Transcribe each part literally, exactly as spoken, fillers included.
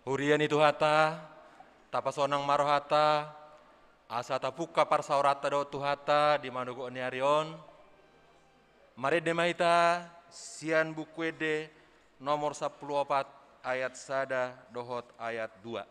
Huria ni Tuhanta, tapasonang ma rohanta, asa tapungka parsaoranta dohot Tuhanta di manogot ni ari on. Marende ma hita sian Buku Ende nomor sampulu opat, ayat sada dohot ayat dua.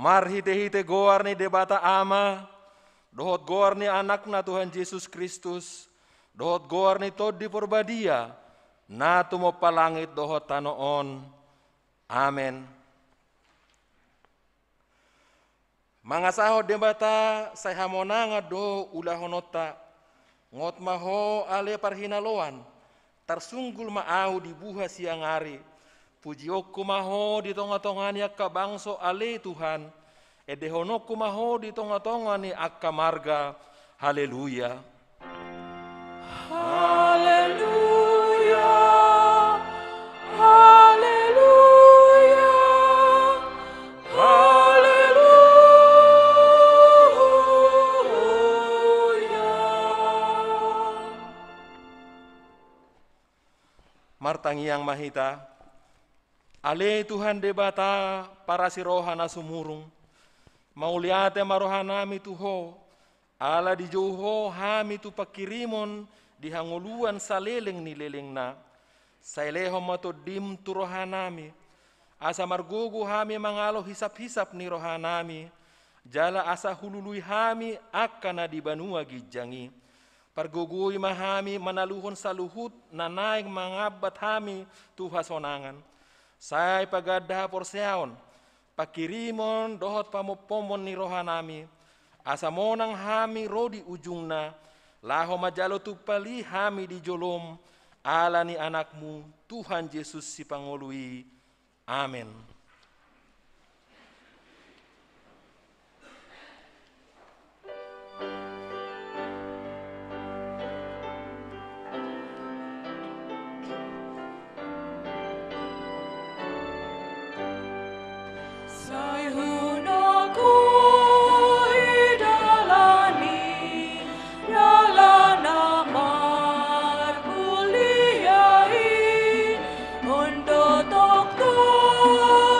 Marhitehite goar ni Debata Ama, dohot goar ni Anakna Tuhan Jesus Kristus, dohot goar ni Tondi Parbadia, na tumompa langit dohot tano on. Amen. Mangasahon Debata sai hamonangan do ulahononta. Ngot ma Ho ale parhinaloan, tarsunggul ma ahu di buha siang ari. Pujionku ma Ho di tongatonga ni angka bangso ale Tuhan. Endehononku ma Ho di tongatonga ni angka marga. Haleluya. Haleluya. Haleluya. Haleluya. Martangiang ma hita. Ale Tuhan Debata, parasi roha na sumurung, mauliate ma rohanami tu Ho, ala dijou Ho hami tu pangkirimon di hangoluan saleleng ni lelengna. Sai lehon ma Tondim tu rohanami, asa margogo hami mangalo hisaphisap ni rohanami, jala asa hulului hami angka na di banua ginjang i. Pargogoi ma hami manaluhon saluhut na naeng mangambat hami tu hasonangan. Sai paganda haporseaon, pangkirimon dohot pamompomon ni rohanami, asa monang hami ro di ujungna, laho manjalo tumpal i hami di jolom, ala ni Anakmu, Tuhan Jesus Sipangolu i. Amen. Sai hunongku i dalan i, dalan na marmulia i, on do tongtong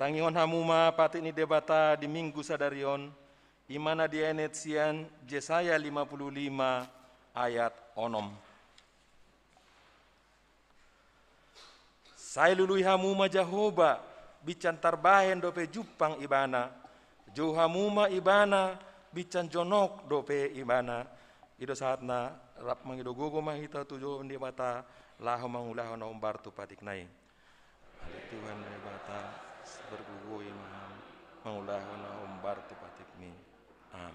Tangihon hamu ma patik ni Debata di Minggu sadari on, i ma na dienet sian Jesaya lima puluh lima ayat onom. Sai lului hamu ma Jahowa, binsan tarbahen dope jumpang Ibana. Jou hamu ma Ibana, binsan jonok dope Ibana. I do sahatna, rap mangido gogo ma hita tu jolo ni Debata, laho mangulahon na hombar tu patikna i. Ale Tuhan Debata, sai margogo ma hami, mangulahon na hombar tu patikmi. Amen.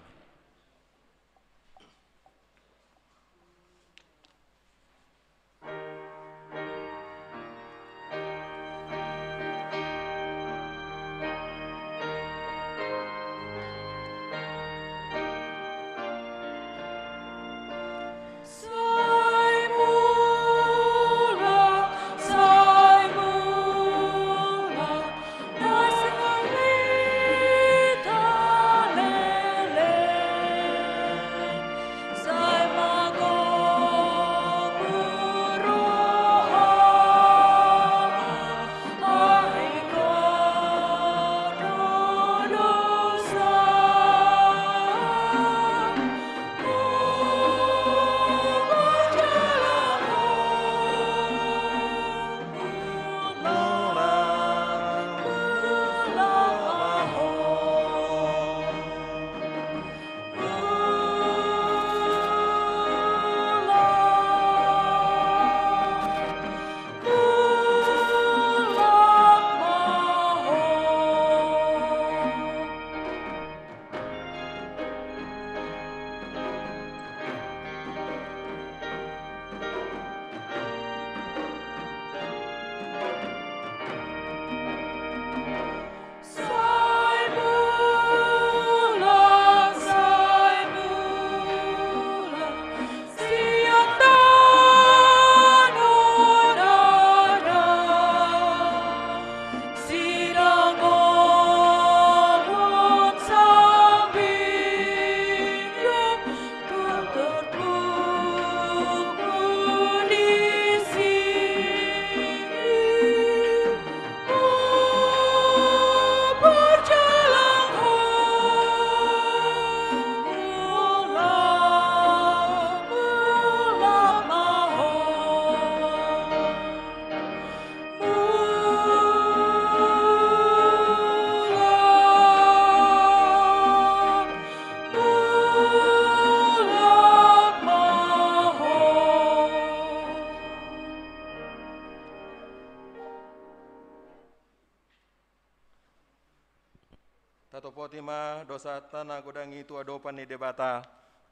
Tatopoti ma dosanta na godang i tu adopan ni Debata,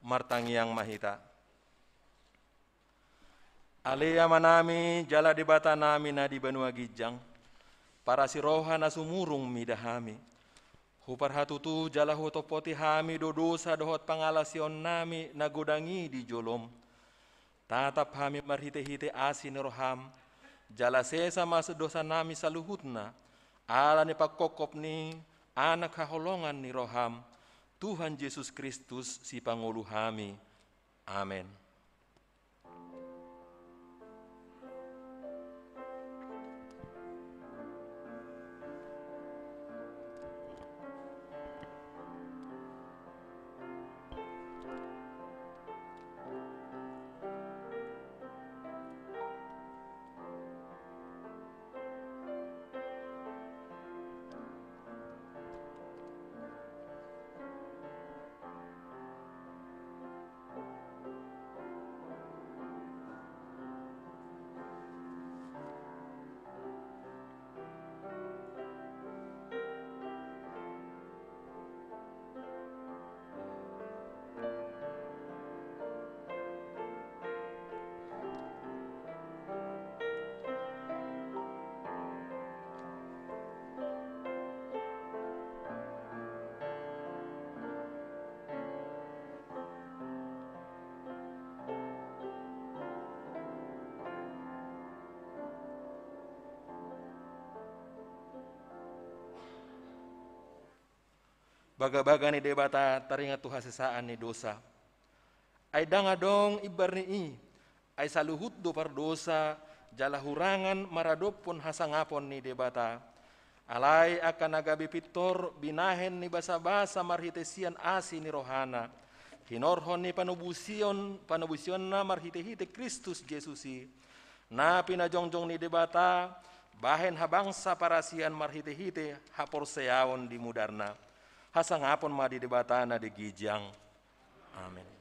martangiang ma hita. Ale Amanami jala Debatanami na di banua ginjang, parasi roha na sumurung mida hami. Huparhatutu jala hutopoti hami do dosa dohot pangalaosionnami na godang i di jolom. Tatap hami marhitehite asi ni roham, jala sesa ma dosanami saluhutna, ala ni pangkophop ni Anak haholongan ni roham, Tuhan Jesus Kristus Sipangolu hami. Amen. Bagabaga ni Debata taringot tu hasesaan ni dosa. Ai ndang adong imbar ni i, ai saluhut do pardosa, jala hurangan maradophon hasangapon ni Debata. Alai angka na gabe pintor binahen ni basabasa marhite sian asi ni rohana, hinorhon ni panobusion, panobusionna marhite-hite Kristus Jesus i, na pinajongjong ni Debata bahen habangsa parasian marhite-hite haporseaon di mudarna. Hasangapon ma di Debata na di ginjang. Amen.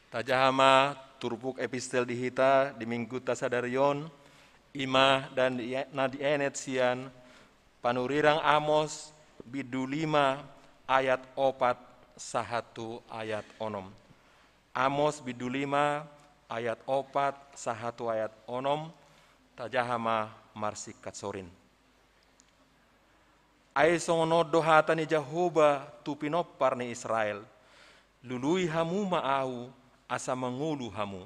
Tajaha ma turpuk epistel di hita di minggunta sadari on, i ma dan di, na dienet sian panurirang Amos bindu lima ayat opat sahat tu ayat onom. Amos bindu lima ayat opat sahat tu ayat onom, tajaha ma marsingkat sorin. Ai songon on do hata ni Jahowa tu pinompar ni Israel: Lului hamu ma Ahu, asa mangolu hamu.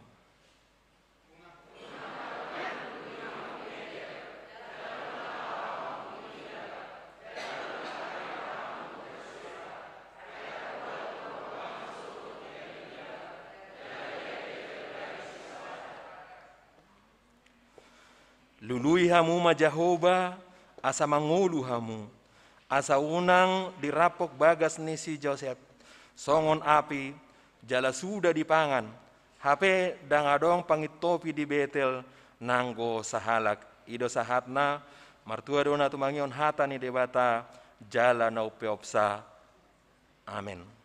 Lului hamu ma Jahowa, asa mangolu hamu, asa unang dirampok bagas ni si Josep songon api, jala suda dipangan, hape ndang adong pangintopi di Betel nanggo sahalak. I do sahatna. Martua do na tumangihon hata ni Debata jala na umpeopsa. Amen.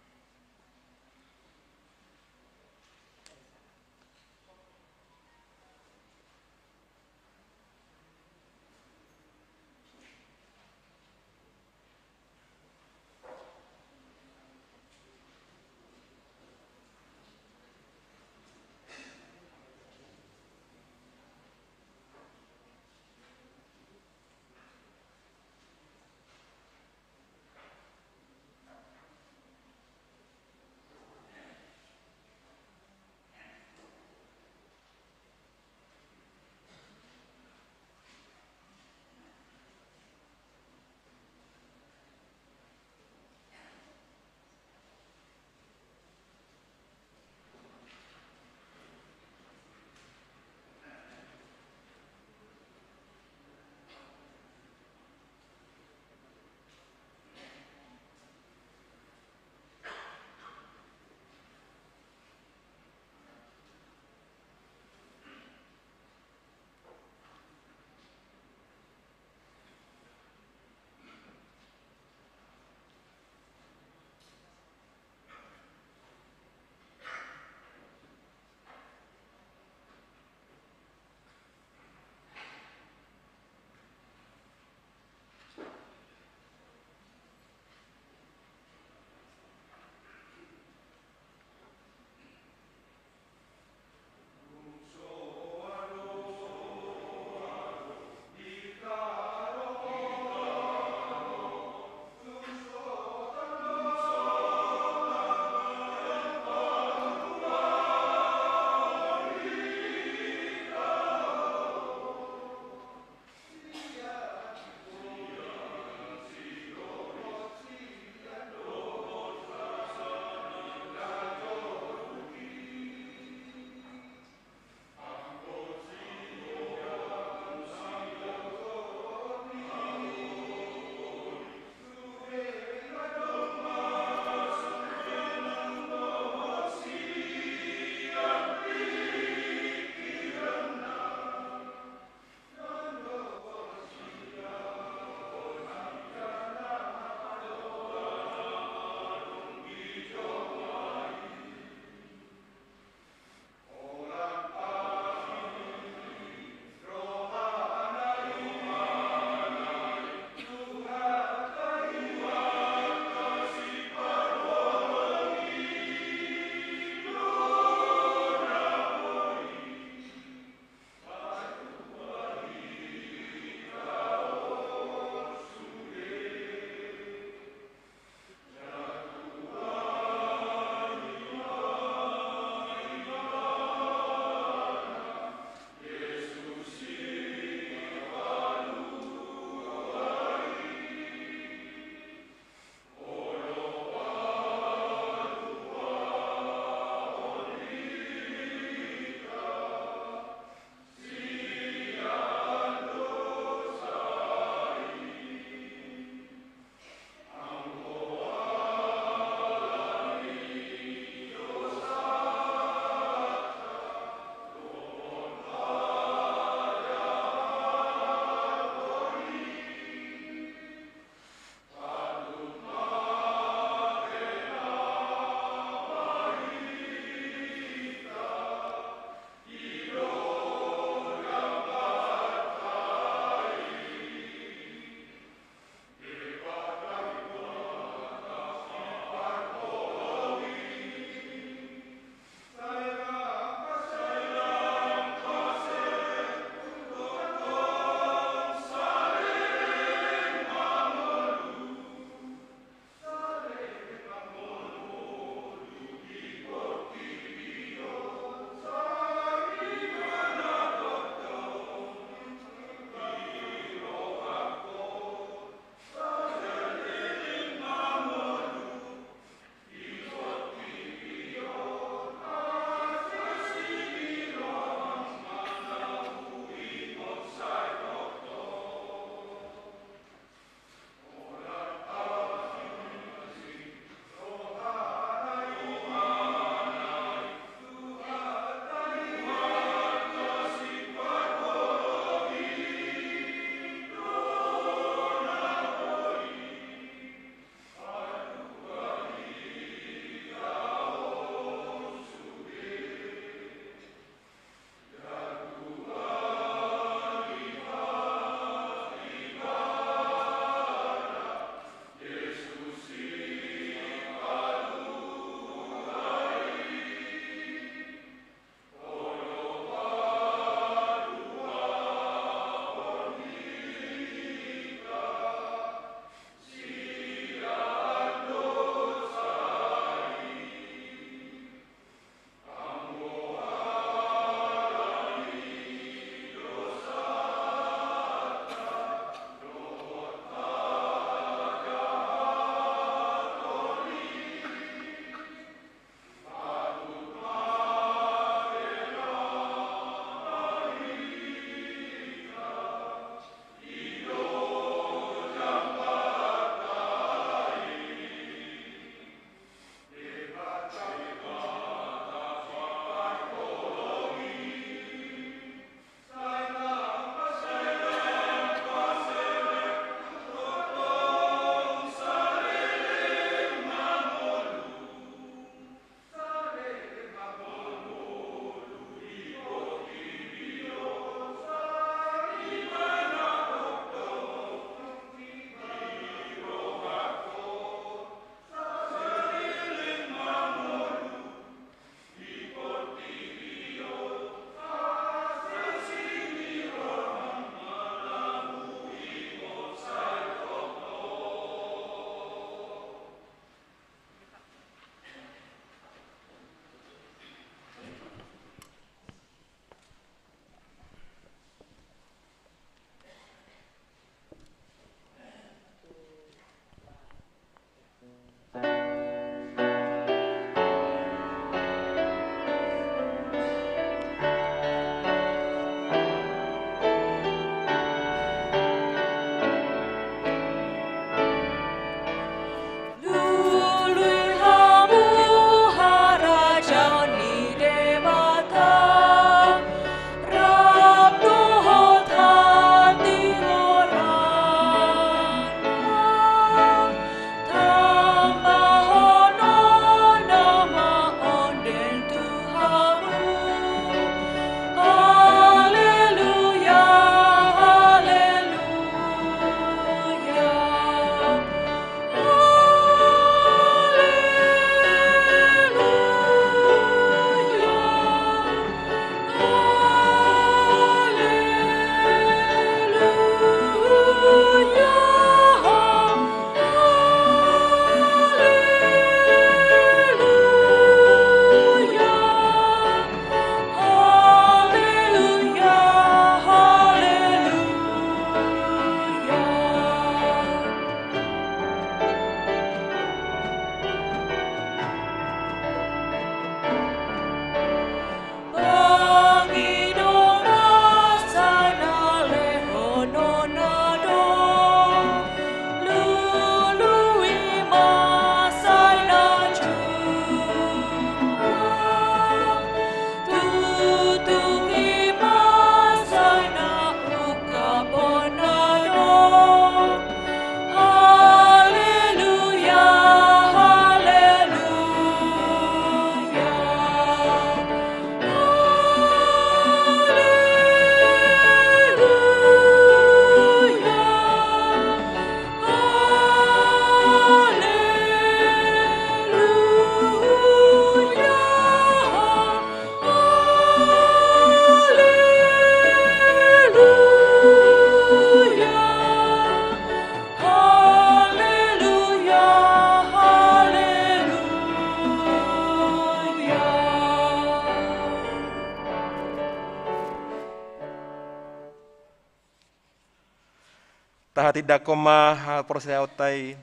Tahatindangkon ma haporseaonta i,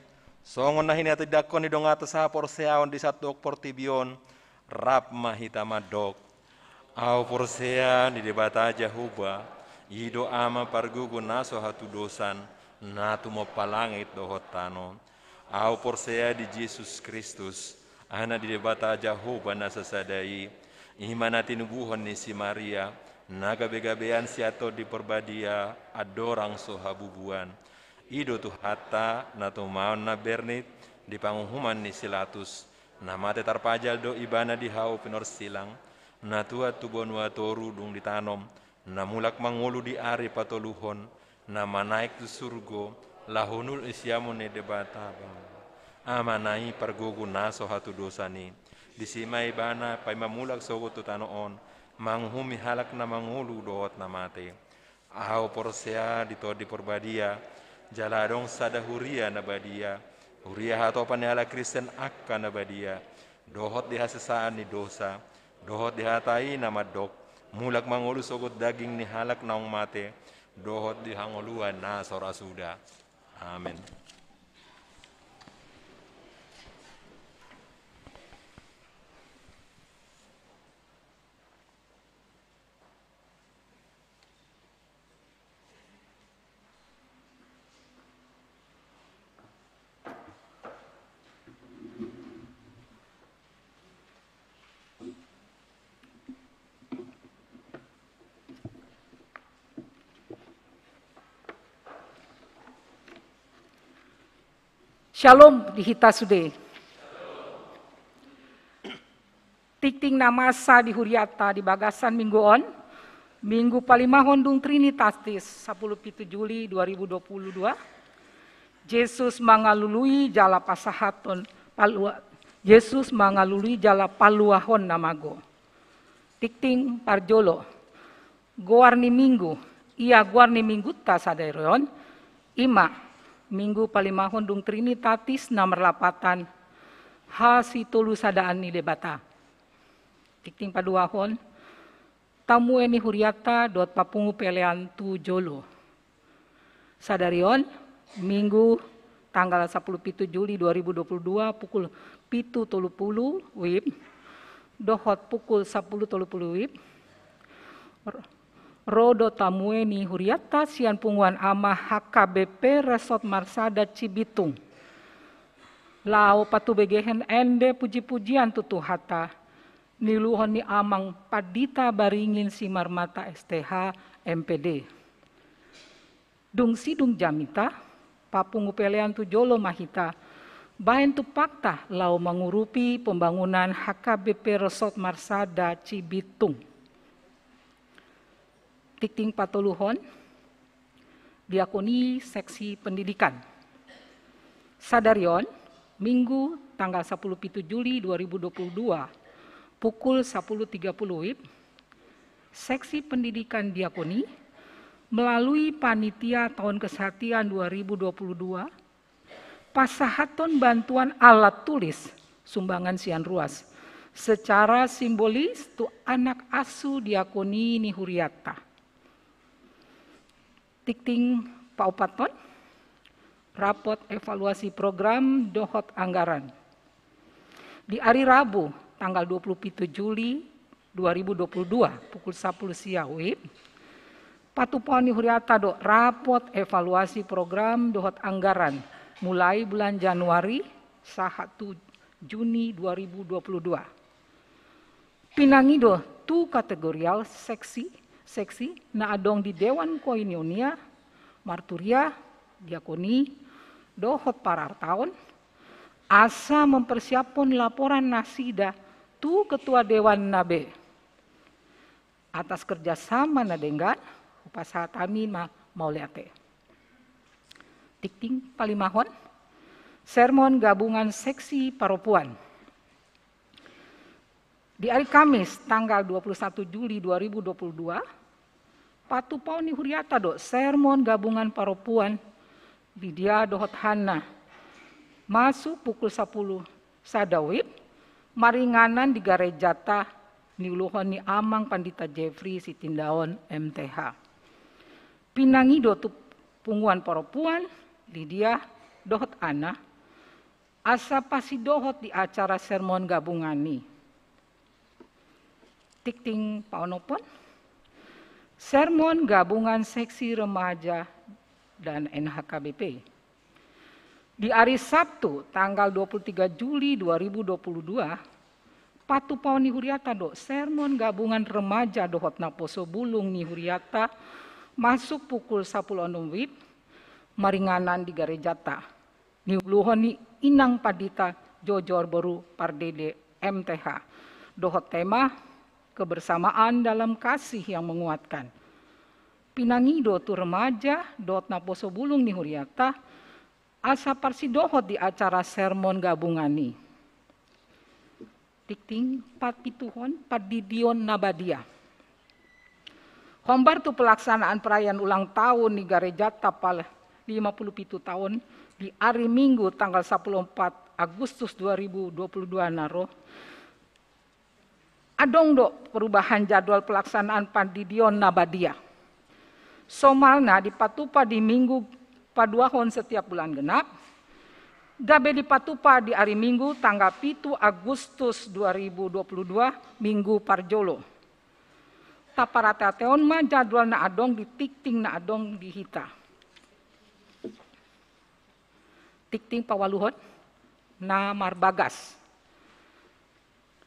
songon na hinatindangkon ni donganta sahaporseaon di sandok portibi on, rap ma hita mandok. Ahu porsea di Debata Jahowa, i do Ama pargogo na so hatudosan, na tumompa langit dohot tano. Ahu porsea di Jesus Kristus, Anak ni Debata Jahowa na sasada i, i ma na tinubuhon ni si Maria, na gabegabean sian Tondi Porbadia, andorang so habubuan. I do Tuhanta, na tumaon na bernit, di panguhuman ni si Latus, na mate tarpajal do ibana di hau pinorsilang, na tuat tu banua toru dung ditanom, na mulak mangolu di ari patoluhon, na manaek tu surgo, laho hundul di siamun ni Debata Bapa. Amana i pargogo na so hatudosan i. Disi ma ibana paima mulak sogot tu tano on, manguhumi halak na mangolu dohot na mate. Ahu porsea di Tondi Porbadia, jala adong sada huria na badia, huria hatopan ni halak Kristen angka na badia, dohot di hasesaan ni dosa, dohot di hata i na mandok, mulak mangolu sogot daging ni halak naung mate, dohot di hangoluan na so ra suda. Amen. Shalom di hita sude. Tingting na masa di huriata di bagasan minggu on, minggu palimahon dung Trinitatis, sapuluh pitu Juli dua ribu dua puluh dua, Jesus mangalului jala pasahathon palua, Jesus mangalului jala paluahon na mago. Tingting parjolo, goar ni minggu, ia goar ni minggunta sadari on, i ma, minggu palimahon dung Trinitatis na marlapatan, hasitolusadaan ni Debata. Tingting paduahon, tamue ni huriata dohot papungu pelean tu jolo. Sadari on, minggu tanggal sapuluh pitu Juli dua ribu dua puluh dua pukul pitu tolu puluh wib, dohot pukul sapuluh tolu puluh wib, ro do tamue ni huriata sian punguan ama H K B P Resort Marsada Cibitung. Laho patubegehen ende pujipujian tu Tuhanta, niuluhon ni amang Pandita Baringin Simarmata S T H M P D. Dung sidung jamita, papungu pelean tu jolo ma hita, bahen tumpakta laho mangurupi pembangunan H K B P Resort Marsada Cibitung. Tingting patoluhon, diakoni seksi pendidikan. Sadari on, minggu tanggal sapuluh pitu Juli dua ribu dua puluh dua, pukul sapuluh tiga puluh wib, seksi pendidikan diakoni melalui panitia tahun kesatian dua ribu dua puluh dua, pasahathon bantuan alat tulis sumbangan sian ruas secara simbolis tu anak asuh diakoni ni huriata. Tingting paopathon, rapot evaluasi program dohot anggaran. Di ari Rabu, tanggal dua puluh pitu Juli dua ribu dua puluh dua, pukul sapuluh sia wib, patupaon ni huriata do rapot evaluasi program dohot anggaran mulai bulan Januari sahat tu Juni dua ribu dua puluh dua. Pinangido tu kategorial seksi, seksi na adong di Dewan Koinonia, Marturia, Diakoni, dohot Parartaon, asa mempersiaphon laporan nasida tu Ketua Dewan na be. Atas kerjasama na denggan, hupasahat hami ma mauliate. Tingting palimahon, sermon gabungan seksi paropuan. Di ari Kamis, tanggal dua puluh satu Juli dua ribu dua puluh dua, patupaon ni huriata do sermon gabungan paropuan Lidia dohot Hanna. Masuk pukul sapuluh sada wib, maringanan di garejata niuluhon ni Amang Pandita Jeffrey Sitindaon, M T H. Pinangido tu Punguan Parompuan, Lidia dohot Ana, asa pasidohot di acara sermon gabungan i. Tingting paonopon, sermon gabungan seksi remaja dan N H K B P. Di ari Sabtu tanggal dua puluh tiga Juli dua ribu dua puluh dua, patupaon ni huriata do sermon gabungan remaja dohot naposo bulung ni huriata masuk pukul sapuluh onom wib, maringanan di garejata. Niuluhon ni Inang Pandita Jojor boru Pardede M T H. Dohot tema kebersamaan dalam kasih yang menguatkan. Pinangido tu remaja dohot naposo bulung ni huriata, asa parsidohot di acara sermon gabungan i. Tingting papituhon, pandidion na badia. Hombar tu pelaksanaan perayaan ulang tahun ni garejata pal lima puluh pitu tahun di ari Minggu tanggal sapuluh opat Agustus dua ribu dua puluh dua na ro, adong do perubahan jadwal pelaksanaan pandidion na badia. Somalna dipatupa di Minggu paduahon setiap bulan genap, gabe dipatupa di ari Minggu tanggal pitu Agustus dua ribu dua puluh dua, Minggu parjolo. Taparateatehon ma jadwal na adong di tingting na adong di hita. Tingting paualuhon, na marbagas.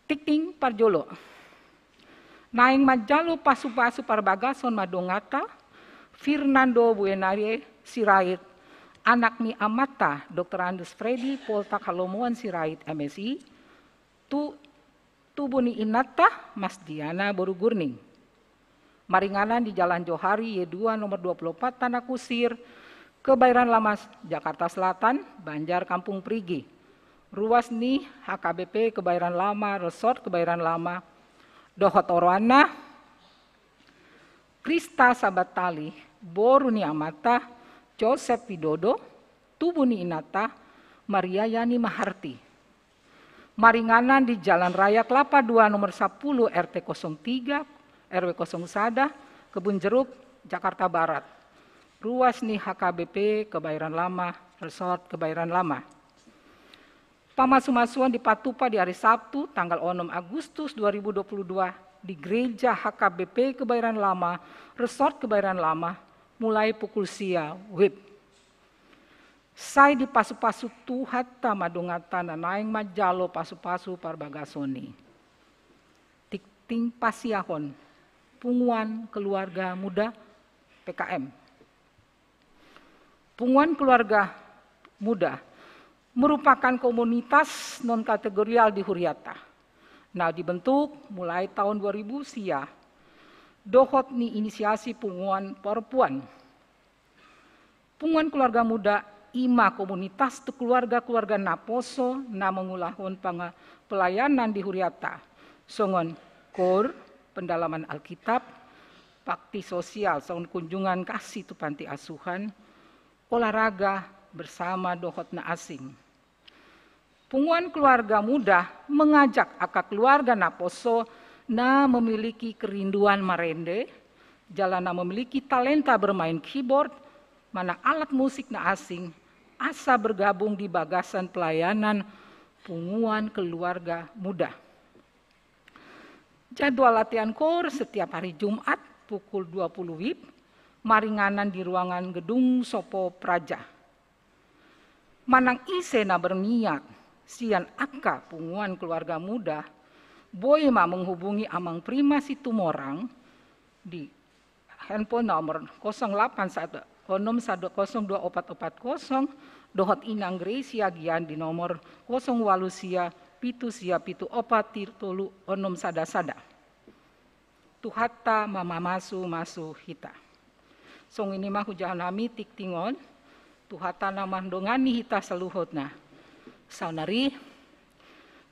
Tingting parjolo. Naeng manjalo pasupasu parbagason ma donganta, Fernando Buenaire Sirait, anak ni amanta Doktorandus Freddy Poltak Halomoan Sirait, M Si, tu tubu ni inanta Mas Diana boru Gurning. Maringanan di Jalan Johari Y dua nomor dua puluh opat Tanah Kusir, Kebayoran Lama, Jakarta Selatan, Banjar Kampung Perigi. Ruas ni H K B P Kebayoran Lama, Resort Kebayoran Lama. Dohot oroanna, Krista Sabatali, boru ni amanta Joseph Widodo, tubu ni inanta Maria Yani Maharti. Maringanan di Jalan Raya Kelapa dua nomor sapuluh, R T kosong tiga, R W kosong sada, Kebun Jeruk, Jakarta Barat. Ruas ni H K B P Kebayoran Lama, Resort Kebayoran Lama. Pamasumasuon dipatupa di ari Sabtu tanggal onom Agustus dua ribu dua puluh dua di Gereja H K B P Kebayoran Lama, Resort Kebayoran Lama, mulai pukul sia wib. Sai dipasupasu Tuhanta ma donganta na naeng manjalo pasupasu parbagason i. Tingting pasiahon, Punguan Keluarga Muda P K M. Punguan Keluarga Muda merupakan komunitas non-kategorial di huriata. Na dibentuk mulai tahun dua ribu sia, dohot ni inisiasi Punguan Parompuan. Punguan Keluarga Muda i ma komunitas tu keluarga-keluarga naposo na mangulahon panga-, pelayanan di huriata, songon koor, pendalaman Alkitab, bakti sosial, songon kunjungan kasih tu panti asuhan, olahraga bersama dohot na asing. Punguan Keluarga Muda mengajak angka keluarga naposo na memiliki kerinduan marende, jala na memiliki talenta bermain keyboard, manang alat musik na asing, asa bergabung di bagasan pelayanan Punguan Keluarga Muda. Jadwal latihan koor setiap hari Jumat pukul dua puluh wib, maringanan di ruangan gedung Sopo Praja. Manang ise na berniat sian angka Punguan Keluarga Muda, boi ma menghubungi Amang Prima Situmorang di handphone nomor kosong delapan satu enam satu kosong dua empat empat kosong, dohot Inang Gracia Gian di nomor kosong walu sia pitu sia pitu empat tolu enam sada sada. Tuhanta ma mamasumasu hita. Songon i ma hujahahon hami tingting on, Tuhanta na mandongani hita saluhutna. Saonari,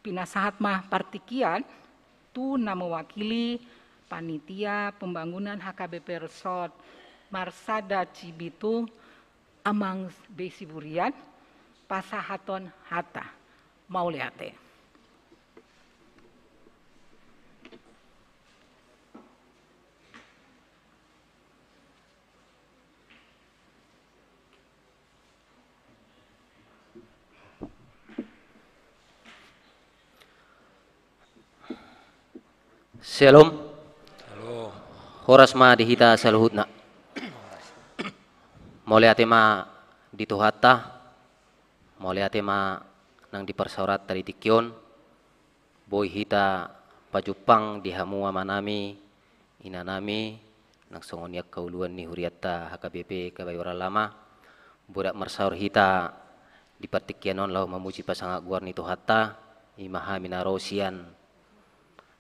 pinasahat ma partingkian, tu na mewakili panitia pembangunan H K B P Resort Marsada Cibitung, Amang B. Siburian, pasahathon hata. Mauliate. Syalom. Horas ma di hita saluhutna. Mauliate ma di Tuhanta. Mauliate ma nang di parsaoranta di tingki on. Boi hita pajumpang di hamu amanami, inanami, nang songon i angka uluan ni hurianta H K B P Kebayoran Lama. Bodat marsaor hita di partingkian on laho mamuji pasangap goar ni Tuhanta, i ma hami na ro sian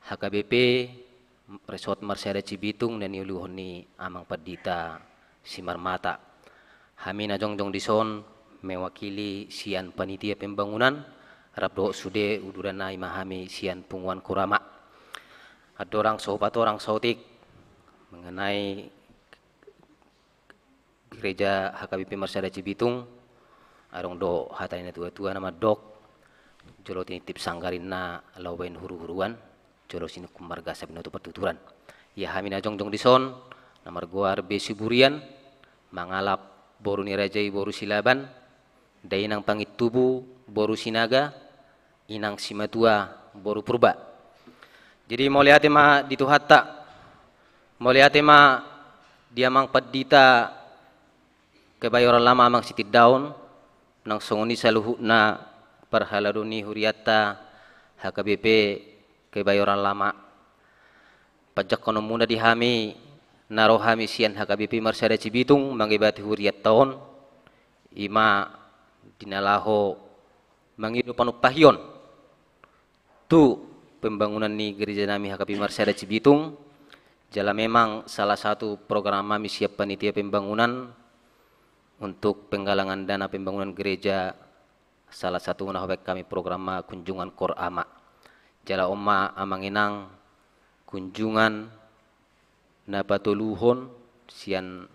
H K B P, Resort Marsada Cibitung, na niuluhon ni Amang Pandita Simarmata. Hami na jongjong dison mewakili sian panitia pembangunan, rap dohot sude uduran, i ma hami sian punguan Kurama. Andorang so hupatorang saotik mengenai gereja H K B P Marsada Cibitung, adong do hata ni natuatua na mandok, jolo tinitip sanggar inna laho baen huruhuruan, jolo sinungkun marga asa binoto partuturan. Ia hami na jongjong dison, na margoar Besi Burian, mangalap boru ni raja i boru Silaban, dainang Pangintubu boru Sinaga, inang Simatua boru Purba. Jadi mauliate ma di Tuhanta, mauliate ma di Amang Pandita Kebayoran Lama, Amang Sitindaon, nang songon i saluhutna parhalado ni hurianta H K B P Kebayoran Lama. Panjangkononmuna di hami, na ro hami sian H K B P Marsada Cibitung mangebati hurianta on, i ma di na laho mangido panumpahion tu pembangunan ni gereja nami H K B P Marsada Cibitung. Jala memang salah satu program nami sian panitia pembangunan untuk penggalangan dana pembangunan gereja, salah satu na hubaen hami program ma kunjungan Kor Ama. Jala on ma Amang Inang kunjungan na patoluhon sian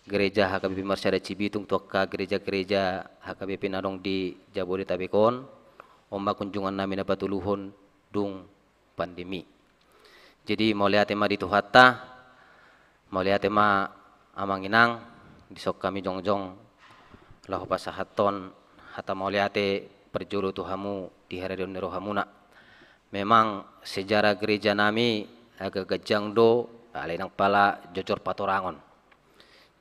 gereja H K B P Marsada Cibitung tu angka gereja-gereja H K B P na adong di Jabodetabek on, on ma kunjungan nami na patoluhon dung pandemi. Jadi mauliate ma di Tuhanta, mauliate ma Amang Inang, dison hami jongjong laho pasahathon hata mauliate parjolo tu hamu di haradeon ni rohamuna. Memang sejarah gereja nami agak ganjang do, alai ndang pola jojor patorangon.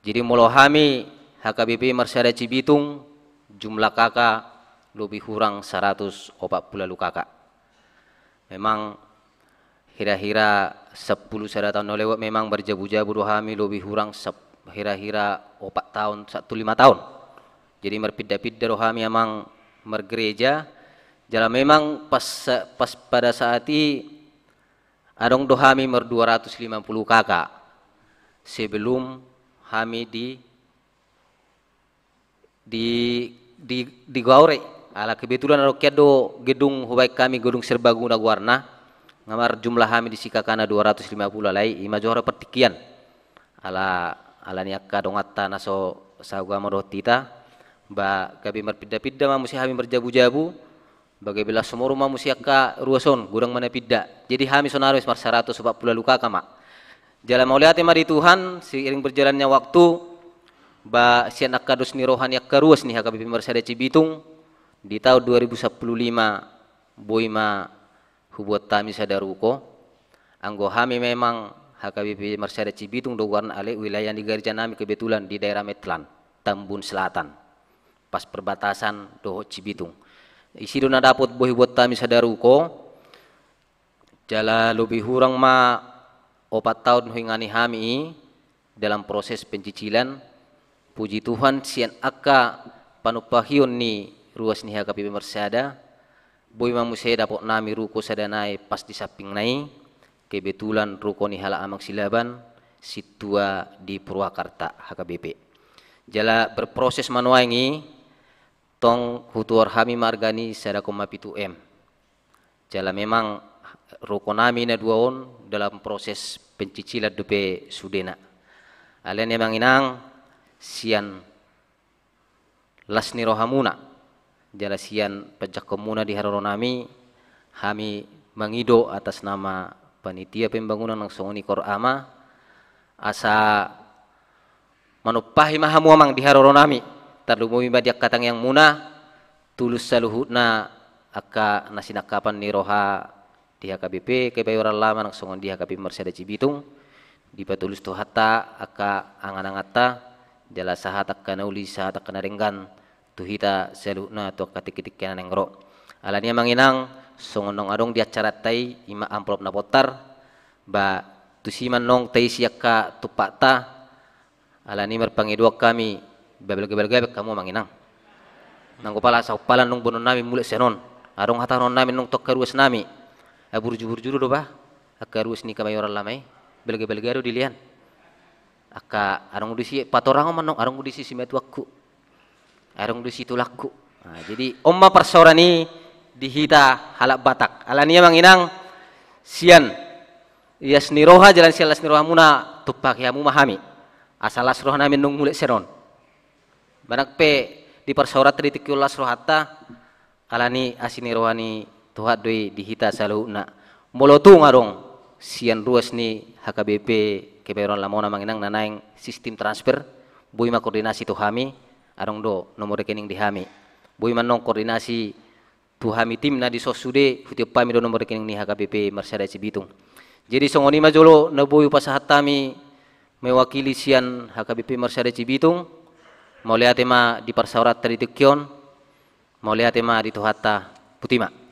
Jadi molo hami H K B P Marsada Cibitung, jumlah K K lobi hurang saratus opat pulu ualu K K. Memang hira-hira sampulu sada taon na lewat memang marjabu-jabu do hami, lobi hurang sap-, hira-hira opat taon sahat tu lima taon. Jadi marpinda-pinda do hami, Amang, margereja. Jala memang pas, pas pada saat i adong do hami mardua ratus lima pulu K K sebelum hami di, di, di, digaori. Ala kebetulan adong hian do gedung hubaen hami, gedung serbaguna goarna, nga marjumlah hami disi K K na dua ratus lima pulu, alai i ma jo haro partingkian. Ala, ala ni angka donganta na so saugama dohot hita, ba gabe marpinda-pinda ma muse hami marjabu-jabu, ba gabe las sumoru ma muse angka ruas on, godang ma na pinda. Jadi hami sonari marsaratus opat pulu ualu K K ma. Jala mauliate ma di Tuhan, seiring berjalannya waktu, ba sian angka dos ni roha ni angka ruas ni H K B P Marsada Cibitung, di taon dua ribu sampulu lima boi ma hubuat hami sada ruko. Anggo hami memang H K B P Marsada Cibitung do goarna, alai wilayah ni gereja nami kebetulan di daerah Metlan, Tambun Selatan, pas perbatasan dohot Cibitung. Disi do na dapot boi hubuat hami sada ruko. Jala lobi hurang ma opat taon huingani hami i dalam proses pencicilan. Puji Tuhan, sian angka panumpahion ni ruas ni H K B P Marsada, boi ma muse dapot nami ruko sada nai pas di sampingna i, kebetulan ruko ni halak Amang Silaban, sintua di Purwakarta, H K B P. Jala berproses ma nuaeng i, tong hutuhor hami ma arga ni sada koma pitu M. Jala memang ruko nami na dua on dalam proses pencicilan dope sudena. Alai ni Amang Inang, sian las ni rohamuna, jala sian panjangkonmuna di haroro nami, hami mangido atas nama panitia pembangunan nang songon i Kor Ama, asa manumpahi ma hamu, Amang, di haroro nami, tarlumobi ma di angka tangiangmuna, tulus saluhutna angka na sinangkapan ni roha di H K B P Kebayoran Lama nang songon di H K B P Marsada Cibitung, dipatulus Tuhanta angka angan-anganta, jala sahat angka na uli, sahat angka na denggan tu hita saluhutna tu angka tingki-tingki na naeng ro. Alani i amang inang, songon naung adong di acaranta i, i ma amplop na bontar, ba tusi ma naung taisi angka tumpakta. Alani i marpangidoan hami, ba balga-balga be hamu amang inang. Nanggo pala sahumpalan naung boanonnami mulak sian on, adong hatahonon nami naung tu angka ruas nami. Ai burju-burju do ba angka ruas ni Kebayoran Lama i, balga-balga do dilehon. Angka adong do disi patorangon ma naung, adong do disi simatuangku, adong do disi tulangku. Nah, jadi on ma parsaoran i di hita halak Batak. Alani i amang inang, sian ias ni roha jala sian las ni rohamuna, tumpaki hamu ma hami, asa las rohanami naung mulak sian on. Manang pe di parsaoranta di tingki on las rohanta, alani asi ni roha ni Tuhan do i di hita saluhutna. Molo tung adong sian ruas ni H K B P Kebayoran Lama on amang inang na naeng sistim transfer, boi ma koordinasi tu hami, adong do nomor rekening di hami. Boi ma naung koordinasi tu hami tim na dison sude, hutiop hami do nomor rekening ni H K B P Marsada Cibitung. Jadi songon i ma jolo na boi hupasahat hami mewakili sian H K B P Marsada Cibitung. Mauliate ma di parsaoranta di tingki on. Mauliate ma di Tuhanta. Botima.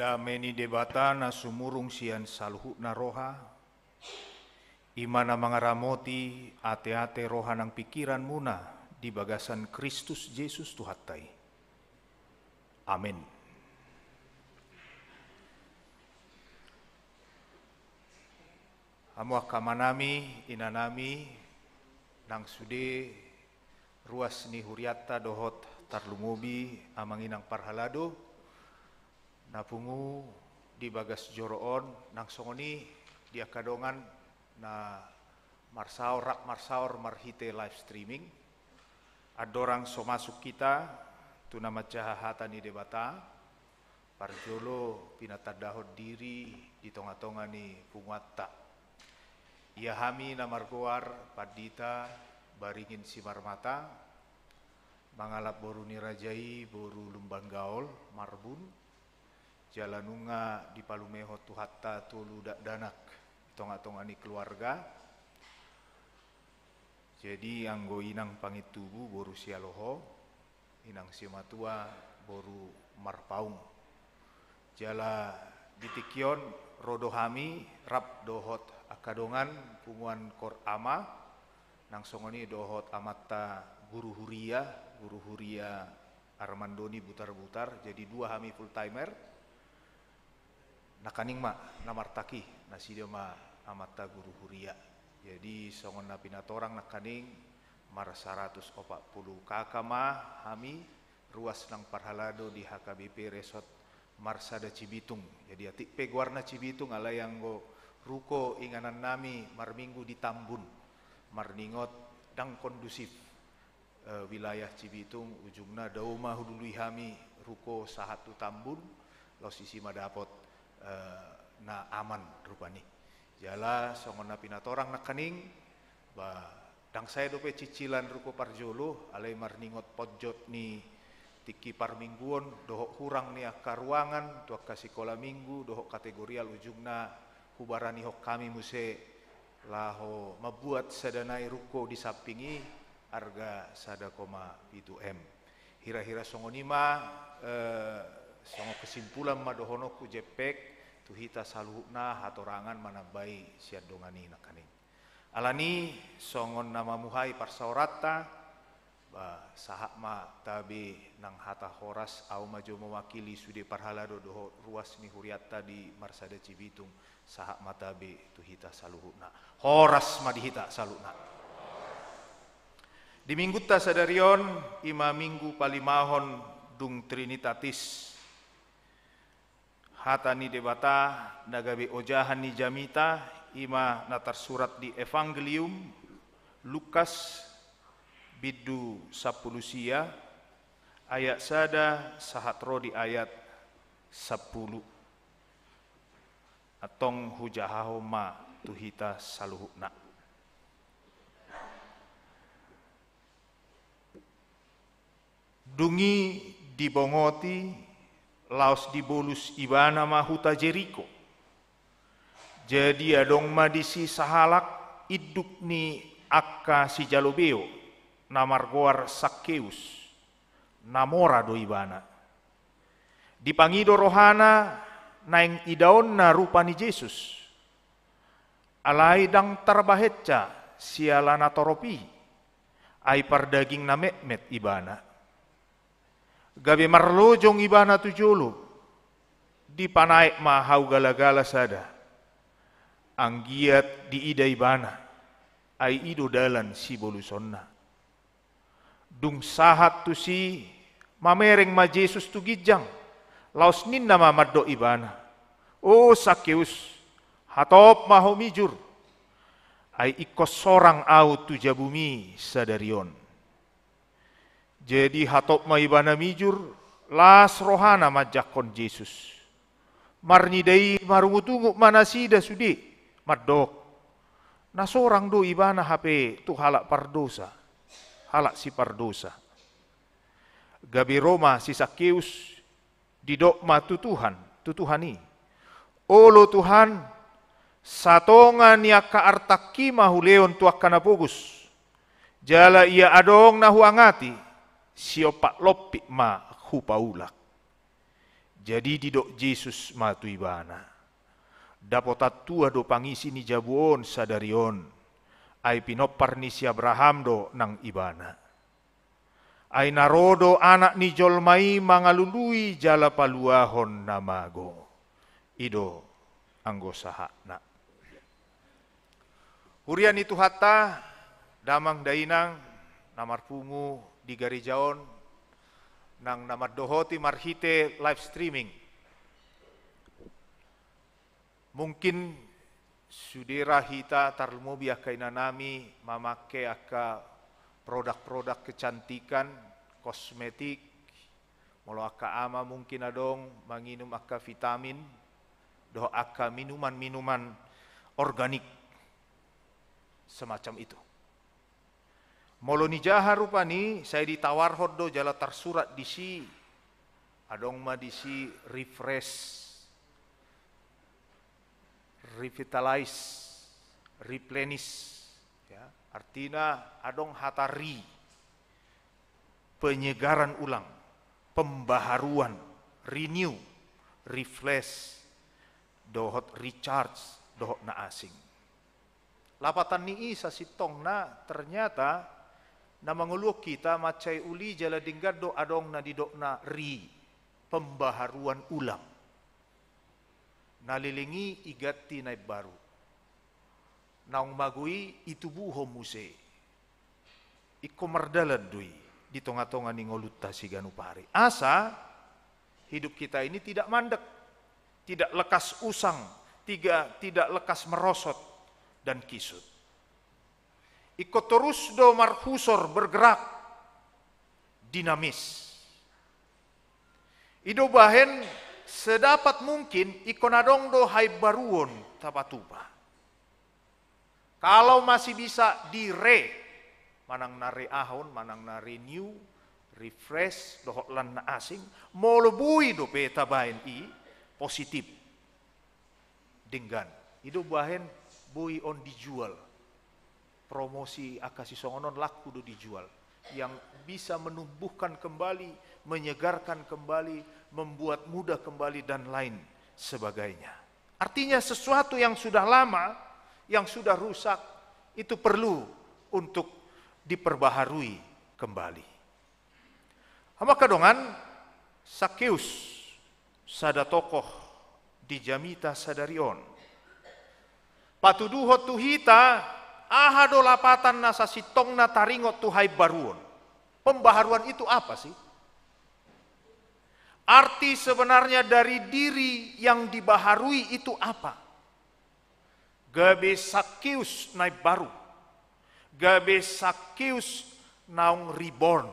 Dame ni Debata na sumurung sian saluhutna roha, i ma na mangaramoti ateate roha nang pingkiranmuna di bagasan Kristus Jesus Tuhanta i. Amen. Hamu angka amanami, inanami, nang sude ruas ni hurianta dohot tarlumobi amang inang parhalado, na pungu di bagas joro on, nang songon i di angka dongan na marsaor, rap marsaor marhite live streaming. Andorang so masuk hita tu na manjaha hata ni Debata, parjolo pinatandahon diri di tongatonga ni punguanta. Ia hami na margoar Pandita Baringin Simarmata, mangalap boru ni raja i boru Lumban Gaol, Marbun, jala nunga dipalumehon Tuhanta tolu dakdanak di tongatonga ni keluarga. Jadi anggo inang Pangintubu boru Sialoho, inang Simatua boru Marpaung. Jala di tingki on ro do hami rap dohot angka dongan punguan Koor Ama, nang songon i dohot amanta guru huria, guru huria Armandoni Butarbutar, jadi dua hami full timer. Nangkaning ma na martaki, nasida ma amanta guru huria. Jadi songon na pinatorang nangkaning mar saratus opat pulu K K ma hami ruas nang parhalado di H K B P Resort Marsada Cibitung. Jadi atik pe goarna Cibitung, alai anggo ruko inganannami marminggu di Tambun, marningot ndang kondusif eh, wilayah Cibitung, ujungna dao ma hulului hami ruko sahat tu Tambun, laos disi ma dapot eh, na aman rupani. Jala songon na pinatorang nangkaning, ba, ndang sae dope cicilan ruko parjolo, alai marningot ponjot ni tingki parmingguon dohot hurang ni angka ruangan tu angka sikola minggu dohot kategorial, ujungna hubaranihon hami muse laho mambuat sada nai ruko di samping i, arga sada koma pitu M. Hirahira songon i ma, eh, songon kesimpulan ma dohononku, Jempek, tu hita saluhutna hatorangan manambai sian dongan i nangkaning. Alani songon na mamuhai parsaoranta, ba, sahat ma tabe nang hata horas, ahu ma jo mewakili sude parhalado dohot ruas ni hurianta di Marsada Cibitung, sahat ma tabe tu hita saluhutna. Horas ma di hita saluhutna. Di minggunta sadari on, i ma minggu palimahon dung Trinitatis. Hata ni Debata na gabe ojahan ni jamita, i ma na tarsurat di Evangelium Lukas, bindu sampulu sia, ayat sada sahat ro di ayat sampulu. Antong hujahahon ma tu hita saluhutna. Dung i dibongoti, laos dibolus ibana ma huta Jeriko. Jadi adong ma disi sahalak induk ni angka sijalobeo, na margoar Sakkeus, na mora do ibana. Dipangido rohana naeng idaonna rupa ni Jesus. Alai ndang tarbahensa siala na torop i, ai pardaging na metmet ibana. Gabe marlojong ibana tu jolo, dipanaek ma hau galagala sada. Anggiat diida ibana, ai i do dalan sibolusonna. Dung sahat tusi, mamereng ma Jesus tu ginjang, laos ninna ma mandok ibana: O Sakkeus, hatop ma ho mijur, ai ingkon sorang ahu tu jabumi sadari on. Jadi hatop ma ibana mijur, las rohana manjangkon Jesus. Marnida i marungutungut ma nasida sude, mandok: Na sorang do ibana hape tu halak pardosa, halak sipardosa. Gabe ro ma si Sakkeus, didok ma tu Tuhan, tu Tuhan i: Olo Tuhan, satonga ni angka artangki ma hulehon tu angka na pogos. Jala ia adong na huangati, siompat lompit ma hupaulak. Jadi didok Jesus ma tu ibana: Dapotan tua do pangisi ni jabu on sadari on, ai pinompar ni si Abraham do nang ibana. Ai na ro do Anak ni jolma i mangalului jala paluahon na mago. I do anggo sahatna. Huria ni Tuhanta, damang dainang na marpungu di gareja on, nang na mandohoti marhite live streaming. Mungkin sude ra hita, tarlumobi angka inanami, mamangke angka produk-produk kecantikan, kosmetik, molo angka ama mungkin adong manginum angka vitamin, dohot angka minuman-minuman organik, semacam itu. Molo nijaha rupani, sai ditawarhon do jala tarsurat disi, adong ma disi refresh, revitalize, replenish, ya. Artina adong hata re, penyegaran ulang, pembaharuan, renew, refresh, dohot recharge, dohot na asing. Lapatan ni i sasintongna, ternyata na mangoluhon hita mansai uli jala denggan do adong na didokna re, pembaharuan ulang. Na leleng i iganti na imbaru. Naung mago i itubuhon muse. Ingkon mardalan do i di tonga-tonga ni ngolunta siganup ari. Asa hidup kita ini tidak mandek, tidak lekas usang, tiga, tidak lekas merosot dan kisut. Ingkon torus do marhusor, bergerak, dinamis. I do bahen sedapat mungkin ingkon adong do haimbaruon tapatupa. Kalau masih bisa di re, manang na re ahon, manang na renew, refresh, dohot lan na asing, molo boi dope tabahen i positif, denggan. I do bahen boi on dijual. Promosi angka sisongon on, laku do dijual. Yang bisa menumbuhkan kembali, menyegarkan kembali, membuat muda kembali, dan lain sebagainya. Artinya, sesuatu yang sudah lama, yang sudah rusak, itu perlu untuk diperbaharui kembali. Hamu angka dongan, Sakeus, sada tokoh di jamita sadari on, patuduhon tu hita aha do lapatan na sasintongna taringot tu haimbaruon. Pembaharuan itu apa sih? Arti sebenarnya dari diri yang dibaharui itu apa? Gabe Sakeus na imbaru. Gabe Sakeus naung reborn.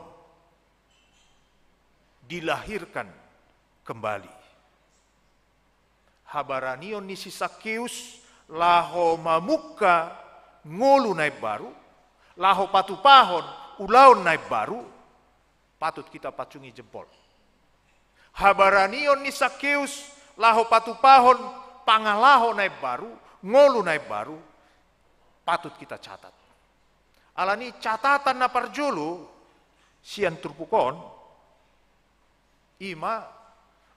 Dilahirkan kembali. Habaranion ni si Sakeus laho mamungka ngolu na imbaru, laho patupahon ulaon na imbaru, patut kita pacungi jempol. Habaranion ni Sakeus laho patupahon pangalaho na imbaru, ngolu na imbaru, patut kita catat. Alani catatan na parjolo sian turpuk on, i ma,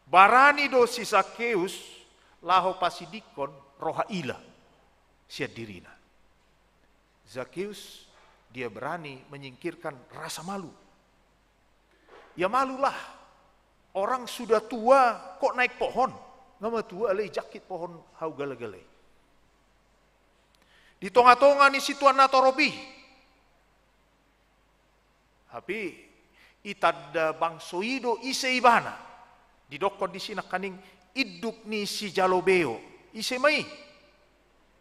barani do si Sakeus laho pasidingkon roha ila sian dirina. Sakeus, dia berani menyingkirkan rasa malu. Ya malulah, orang sudah tua kok naik pohon. Nga matua alai jangkit pohon hau gala-gala i. Di tonga-tonga ni situan na torop i. Hape itanda bangso i do ise ibana. Didokkon disi nangkaning induk ni sijalo beo. Ise ma i?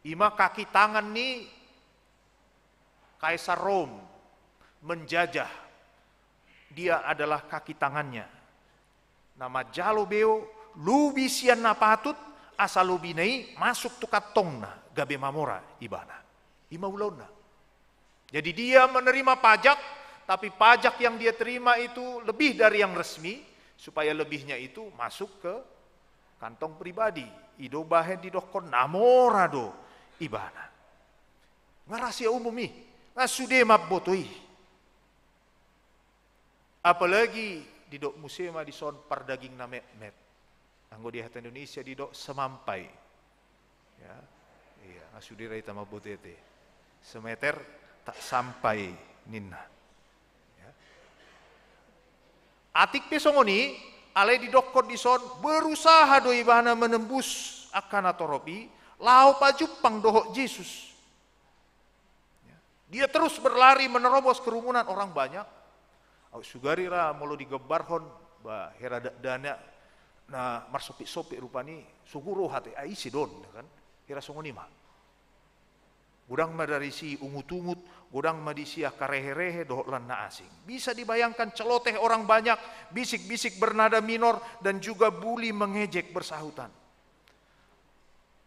I ma kaki tangan ni Kaisar Rom menjajah. Dia adalah kaki tangannya. Na manjalo beo, lobi sian na patut, asa lobina i masuk tu kantongna, gabe mamora ibana. I ma ulaonna. Jadi dia menerima pajak, tapi pajak yang dia terima itu lebih dari yang resmi, supaya lebihnya itu masuk ke kantong pribadi. I do bahen didokkon na mora do ibana. Nga rahasia umum i, nga sude mamboto i. Apalagi didok muse ma dison pardaging na metmet. Anggo di hata Indonesia didok semampai. Ya. Iya, nga sude ra hita mambotete. Semeter tak sampai ninna. Ya. Atik pe songon i, alai didokkon dison, berusaha do ibana menembus angka na torop i, laho pajumpang dohot Jesus. Ya. Dia terus berlari menerobos kerumunan orang banyak. Au sugari ra molo digambarhon, ba, hera dakdanak na marsopit-sopit rupani, so ro hata i, ai ise do on, ya kan? Hera songon i ma. Godang ma dari si ungut-ungut, godang ma di si angka rehe-rehe, dohot lan na asing. Bisa dibayangkan celoteh orang banyak, bisik-bisik bernada minor, dan juga bully mengejek bersahutan.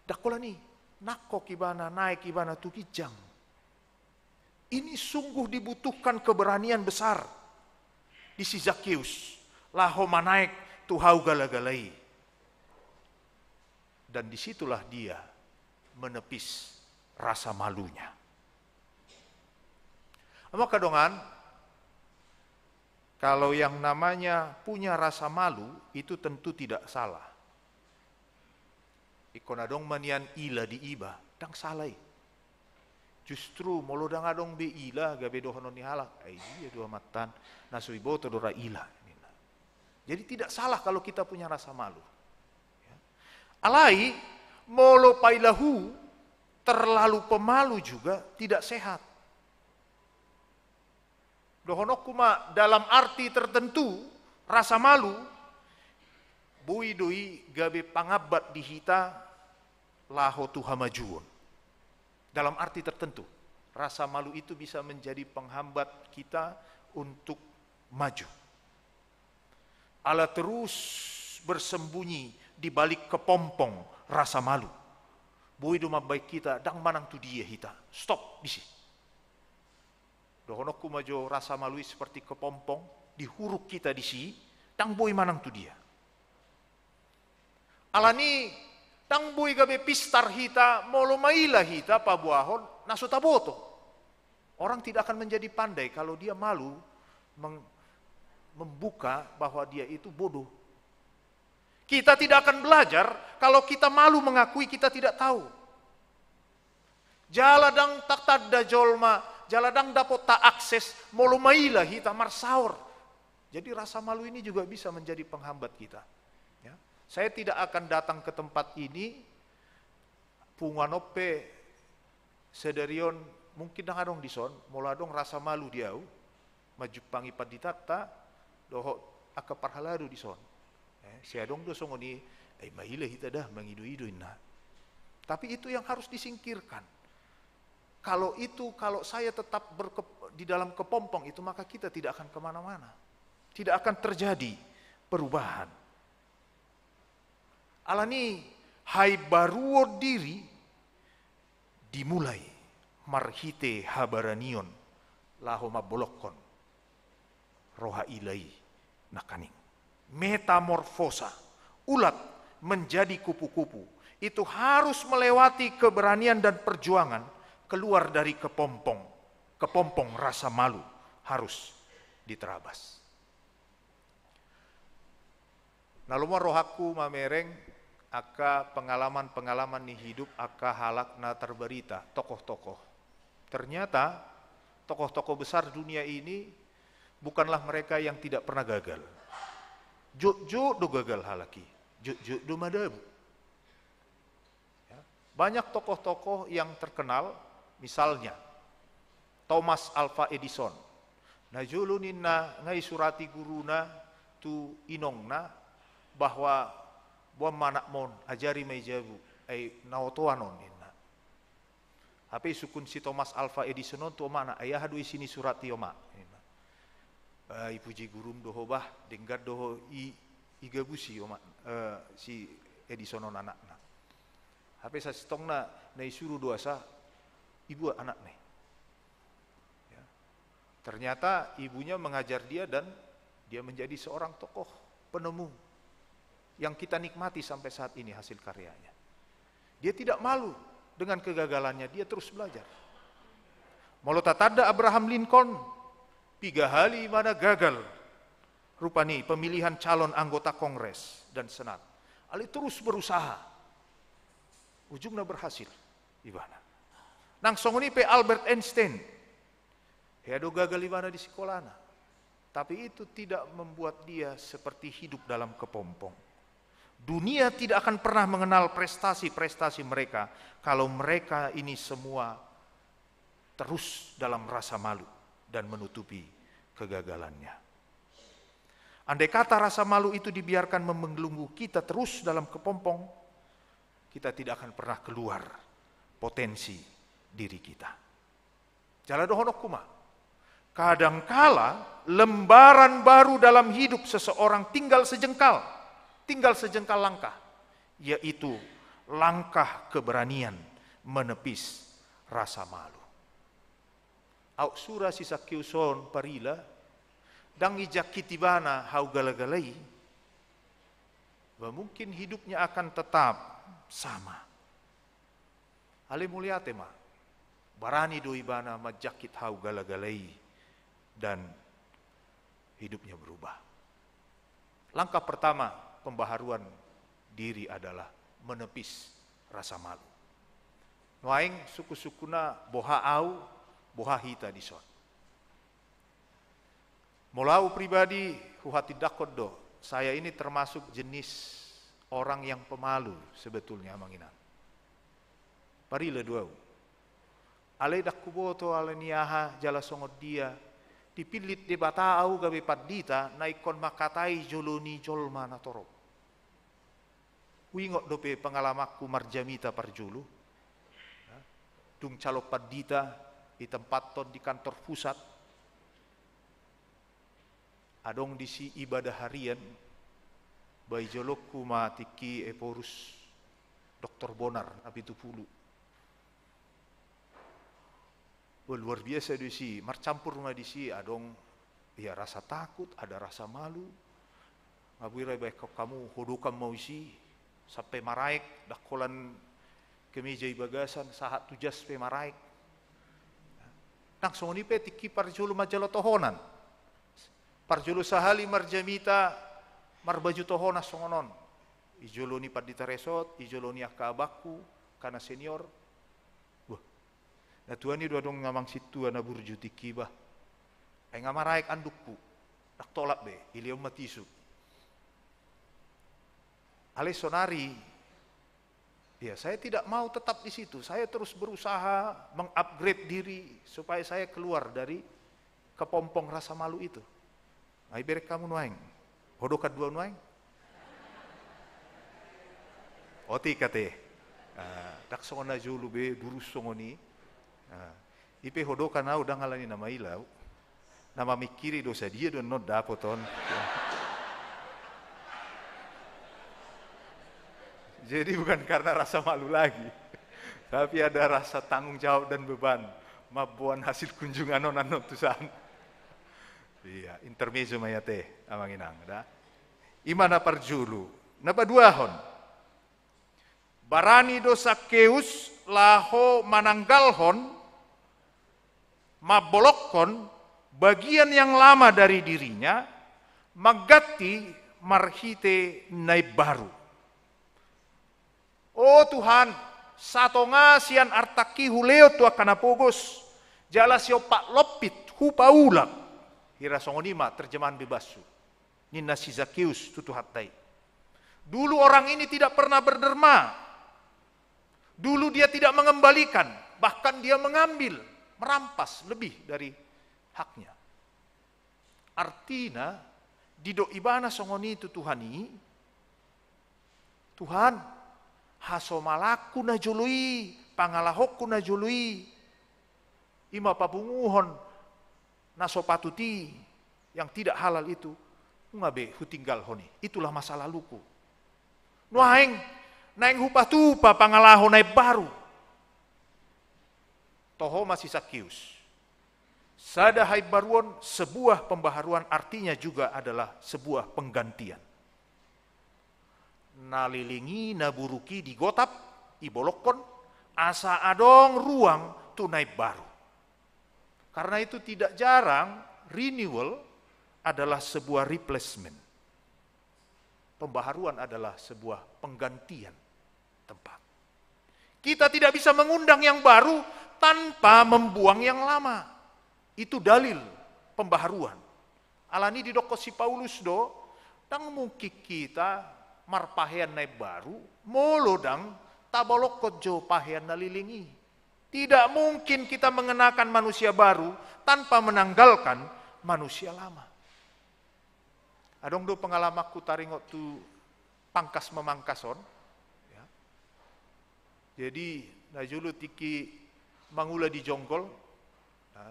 Ndang holan i, nangkok ibana, naek ibana tu ginjang. Ini sungguh dibutuhkan keberanian besar di si Zakheus, laho manaek tu hau gala-gala i. Dan disitulah dia menepis rasa malunya. Amang angka dongan, kalau yang namanya punya rasa malu, itu tentu tidak salah. Ingkon adong ma nian ila di iba, ndang sala i. Justru molo ndang adong be ila, gabe dohonon ni halak, "Ai dia do amanta on, na so diboto do ra ila," ninna. Jadi tidak salah kalau kita punya rasa malu. Ya. Alai, molo pailahu, terlalu pemalu juga tidak sehat. Dohononku ma, dalam arti tertentu, rasa malu, boi do i gabe pangambat di hita laho tu hamajuon. Dalam arti tertentu, rasa malu itu bisa menjadi penghambat kita untuk maju. Ala terus bersembunyi di balik kepompong rasa malu, boi do mambahen hita ndang manang tu dia hita. Stop, disi. Dohononku ma jo, rasa malu i seperti kepompong, dihuruk hita disi, ndang boi manang tu dia. Alani, ndang boi gabe pistar hita, molo maila hita paboahon na so taboto. Orang tidak akan menjadi pandai kalau dia malu meng-, membuka bahwa dia itu bodoh. Kita tidak akan belajar kalau kita malu mengakui kita tidak tahu. Jala ndang tatanda jolma, jala ndang dapot taakses, molo maila hita marsaor. Jadi rasa malu ini juga bisa menjadi penghambat kita. Ya. Saya tidak akan datang ke tempat ini, punguan on pe sadari on mungkin ndang adong dison, molo adong rasa malu di au, manjumpangi panditanta, dohot angka parhalado dison. Eh, sai adong do songon i, "Ai maila hita da, mangido-ido," ninna. Tapi itu yang harus disingkirkan. Kalau itu, kalau saya tetap berke-, di dalam kepompong itu, maka kita tidak akan kemana-mana. Tidak akan terjadi perubahan. Alani, haimbaruon diri dimulai marhite habaranion laho mambolongkon roha ila i nangkaning. Metamorfosa, ulat menjadi kupu-kupu, itu harus melewati keberanian dan perjuangan keluar dari kepompong. Kepompong rasa malu harus diterabas. Na lomo rohangku mamereng angka pengalaman-pengalaman ni hidup angka halak na terberita, tokoh-tokoh. Ternyata tokoh-tokoh besar dunia ini bukanlah mereka yang tidak pernah gagal. Jotjot do gagal halak i, jotjot do madabu. Ya. Banyak tokoh-tokoh yang terkenal, misalnya Thomas Alva Edison. Na jolo ninna nga isurati guruna tu inongna bahwa boan ma anakmon, ajari ma i jabu, ai na otoan on ninna. Hape isungkun si Thomas Alva Edison on tu omakna, "Ai aha do isi ni surat i, Omak?" ninna. "Eh, ipuji gurum do ho bah, denggan do ho i, igabusi, Omak, eh, si Edison on anakna." Hape sasintongna na isuru do asa ibuat anakna i. Ya. Ternyata ibunya mengajar dia dan dia menjadi seorang tokoh penemu yang kita nikmati sampai saat ini hasil karyanya. Dia tidak malu dengan kegagalannya, dia terus belajar. Molo tatanda Abraham Lincoln, piga hali ibana gagal rupani pemilihan calon anggota Kongres dan Senat. Alai terus berusaha. Ujungna berhasil ibana. Nang songon i pe Albert Einstein. Hea do gagal ibana di sikolana. Tapi itu tidak membuat dia seperti hidup dalam kepompong. Dunia tidak akan pernah mengenal prestasi-prestasi mereka kalau mereka ini semua terus dalam rasa malu dan menutupi kegagalannya. Andai kata rasa malu itu dibiarkan membelenggu kita terus dalam kepompong, kita tidak akan pernah keluar potensi diri kita. Jala dohononku ma, kadangkala lembaran baru dalam hidup seseorang tinggal sejengkal, tinggal sejengkal langkah, yaitu langkah keberanian menepis rasa malu. Aut sura si Sakeus on, Parila, ndang ijangkit ibana hau galagala i, bah mungkin hidupnya akan tetap sama. Alai mauliate ma, barani do ibana manjangkit hau galagala i dan hidupnya berubah. Langkah pertama pembaharuan diri adalah menepis rasa malu. Nuaeng sungkun-sungkunna boha au, boha hita dison. Molo au pribadi, huhatindangkon do, saya ini termasuk jenis orang yang pemalu sebetulnya, Amang Inang. Parila do au. Alai ndang huboto ala ni aha jala songon dia, dipillit Debata au gabe pandita na ingkon mangkatai jolo ni jolma na torop. Huingot dope pengalamanku marjamita parjolo. Dung calon pandita, ditempathon di kantor pusat. Adong disi ibadah harian, bah i jolongku ma tingki Ephorus, Doktor Bonar, na pitu pulu. Wah, luar biasa do disi, marcampur ma disi, adong, ya, rasa takut, ada rasa malu. Nga boi ra ibaen hamu, hodokan ma au disi, sampe maraek, ndang holan kemeja i bagasan, sahat tu jas pe maraek. Nang songon i pe tingki parjolo manjalo tohonan. Parjolo sahali marjamita marbaju tohonan songon on. I jolo ni pandita resort, i jolo ni angka abangku, angka na senior. Wah, na tuani do adong amang sintua na burju tingki bah. Ai nga maraek andukku. Ndang tolap be, dilehon ma tisu. Alai sonari, ya, saya tidak mau tetap di situ. Saya terus berusaha mengupgrade diri supaya saya keluar dari kepompong rasa malu itu. Ai bereng hamu nuaeng. Hodokan do au nuaeng. Otik ate. Ah, ndang songon na jolo be, durus songon i. Ah, i pe hodokan au ndang ala ni na maila au. Na mamingkiri do sadia do annon dapot on. Jadi bukan karena rasa malu lagi, tapi ada rasa tanggung jawab dan beban mamboan hasil kunjungan on annon tusan. Iya, intermezzo ma i ate, Amang Inang, da. I ma na parjolo, na paduahon. Barani do Sakeus laho mananggalhon, mambolokkon bagian yang lama dari dirinya, mangganti marhite na imbaru. O Tuhan, satonga sian artangki hulehon tu angka na pogos, jala siompat lompit hupaulak. Hira songon i ma terjemahan bebashu. Ninna si Sakeus tu Tuhanta i. Dulu orang ini tidak pernah berderma. Dulu dia tidak mengembalikan, bahkan dia mengambil, merampas lebih dari haknya. Artina, didok ibana songon i tu Tuhan i, Tuhan, hasomalangku na jolo i, pangalahonku na jolo i, i ma papunguhon na so patut i, yang tidak halal itu, nunga be hutinggalhon i. Itulah masa laluku. Nuaeng, naeng hupatupa pangalaho na imbaru. Toho ma si Sakeus. Sada haimbaruon, sebuah pembaharuan artinya juga adalah sebuah penggantian. Na leleng i, na buruk i digotap, ibolokkon, asa adong ruang tu na imbaru. Karena itu tidak jarang renewal adalah sebuah replacement. Pembaharuan adalah sebuah penggantian tempat. Kita tidak bisa mengundang yang baru tanpa membuang yang lama. Itu dalil pembaharuan. Alani didokkon si Paulus do, ndang mungkin hita marpahean na imbaru, molo ndang tabolongkon jo pahean na leleng i. Tidak mungkin kita mengenakan manusia baru tanpa menanggalkan manusia lama. Adong do pengalamanku taringot tu pangkas mamangkas on. Ya. Jadi, na jolo tingki mangula di jonggol, ya,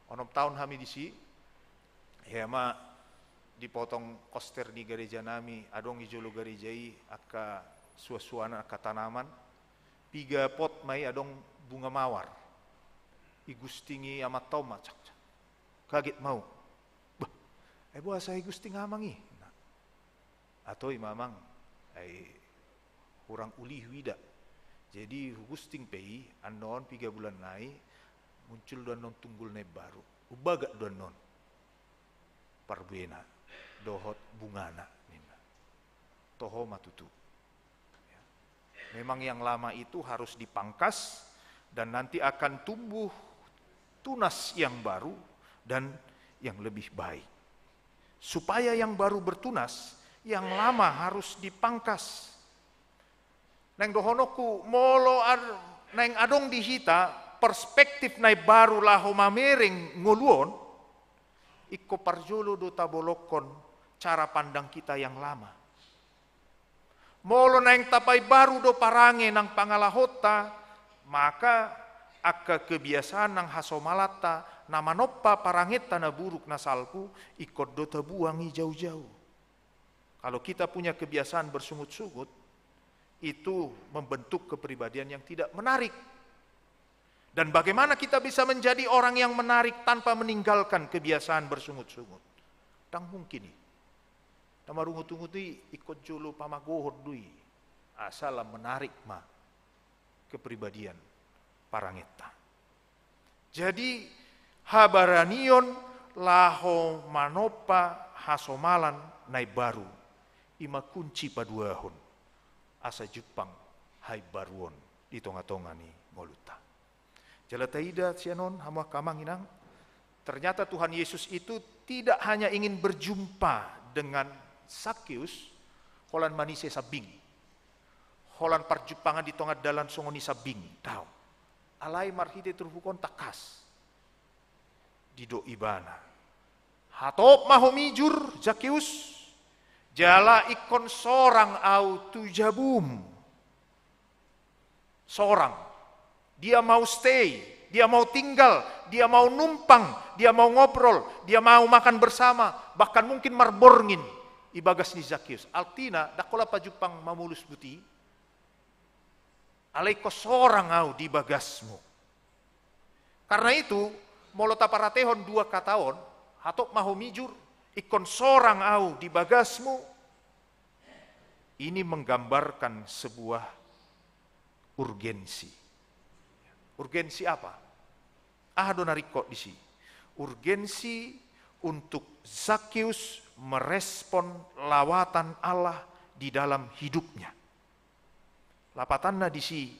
onom taon hami disi, ya ma dipotong koster ni gareja nami, adong di jolo gareja i angka suansuanan, angka tanaman, piga pot ma i adong bunga mawar. Igusting i amanta on ma, cak, cak. Kaget ma au. Bah, ai boasa igusting amang i? Nah, atoi ma amang, ai hurang uli huida. Jadi hugusting pe i, annon piga bulan nai, muncul do annon tunggul na imbaru. Umbagak do annon parbuena dohot bungana, ninna. Toho ma tutu. Ya. Memang yang lama itu harus dipangkas dan nanti akan tumbuh tunas yang baru dan yang lebih baik. Supaya yang baru bertunas, yang lama harus dipangkas. Naeng dohononku, molo ad-, naeng adong di hita perspektif na imbaru laho mamereng ngolu on, ingkon parjolo do tabolongkon cara pandang kita yang lama. Molo naeng tapaimbaru do parange nang pangalahonta, maka angka kebiasaan nang hasomalanta na manompa parangenta na buruk, na salpu, ingkon do tabuang i jaujau. Kalau kita punya kebiasaan bersungut-sungut, itu membentuk kepribadian yang tidak menarik. Dan bagaimana kita bisa menjadi orang yang menarik tanpa meninggalkan kebiasaan bersungut-sungut? Ndang mungkin i. Na marungutungut i ingkon jolo pamagohon do i. Asa lam menarik ma kepribadian parangenta. Jadi, habaranion laho manompa hasomalan na imbaru, i ma kunci paduahon asa jumpang haimbaruon di tongatonga ni ngolunta. Jala taida sian on, hamu angka amang inang, ternyata Tuhan Yesus itu tidak hanya ingin berjumpa dengan Sakeus holan manise sambing, holan parjumpangan di tonga dalan songon i sambing, daong. Alai marhite turpuk on tangkas didok ibana: Hatop ma ho mijur, Sakeus, jala ingkon sorang au tu jabum. Sorang. Dia mau stay, dia mau tinggal, dia mau numpang, dia mau ngobrol, dia mau makan bersama, bahkan mungkin marborngin i bagas ni Sakeus. Artina, ndang holan pajumpang mamolus buti, alai ingkon sorang au di bagasmu. Karena itu, molo taparatehon dua kata on, hatop ma ho mijur, ingkon sorang au di bagasmu, ini menggambarkan sebuah urgensi. Urgensi apa? Aha do na ringkot disi? Urgensi untuk Sakeus merespon lawatan Allah di dalam hidupnya. Lapatanna disi,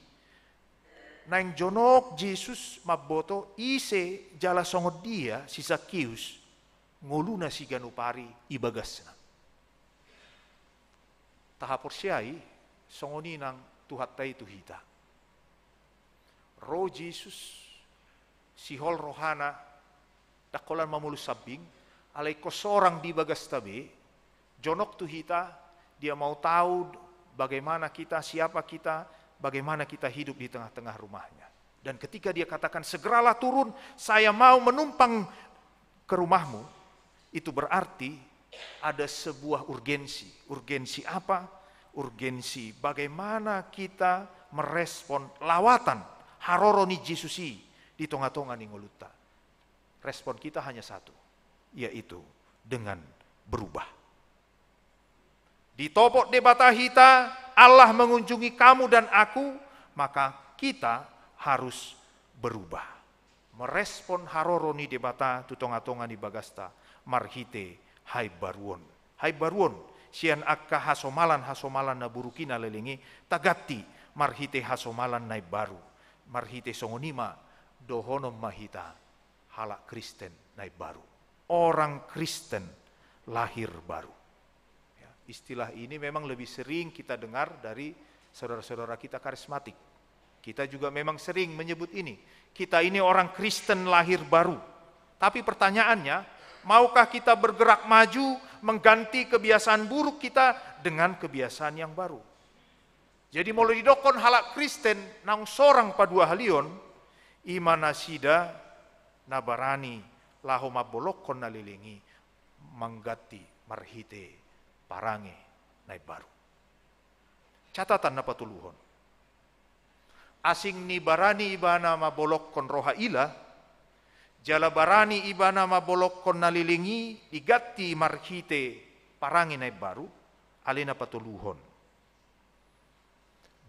naeng jonok Jesus mamboto ise jala songon dia si Sakeus, ngoluna siganup ari i bagasna. Tahaporseai songon i nang Tuhanta i tu hita. Ro Jesus, sihol rohana, ndang holan mamolus sambing, alai ingkon sorang di bagasta be, jonok tu hita, dia mau tahu bagaimana kita, siapa kita, bagaimana kita hidup di tengah-tengah rumahnya. Dan ketika dia katakan, "Segeralah turun, saya mau menumpang ke rumahmu," itu berarti ada sebuah urgensi. Urgensi apa? Urgensi bagaimana kita merespon lawatan haroro ni Jesus i di tongatonga ni ngolunta. Respon kita hanya satu, yaitu dengan berubah. Ditopot Debata hita, Allah mengunjungi kamu dan aku, maka kita harus berubah. Merespon haroro ni Debata tu tongatonga ni bagasta marhite haimbaruon. Haimbaruon, sian angka hasomalan-hasomalan na buruk i na leleng i, taganti marhite hasomalan na imbaru. Marhite songon i ma dohonon ma hita halak Kristen na imbaru. Orang Kristen lahir baru. Ya, istilah ini memang lebih sering kita dengar dari saudara-saudara kita karismatik. Kita juga memang sering menyebut ini. Kita ini orang Kristen lahir baru. Tapi pertanyaannya, maukah kita bergerak maju mengganti kebiasaan buruk kita dengan kebiasaan yang baru? Jadi molo didokkon halak Kristen naung sorang paduahalion, i ma nasida na barani laho mambolongkon na leleng i mangganti marhite parange na imbaru. Catatan na patoluhon. Asing ni barani ibana mambolongkon roha ila, jala barani ibana mambolongkon na leleng i diganti marhite parange na imbaru, alai na patoluhon.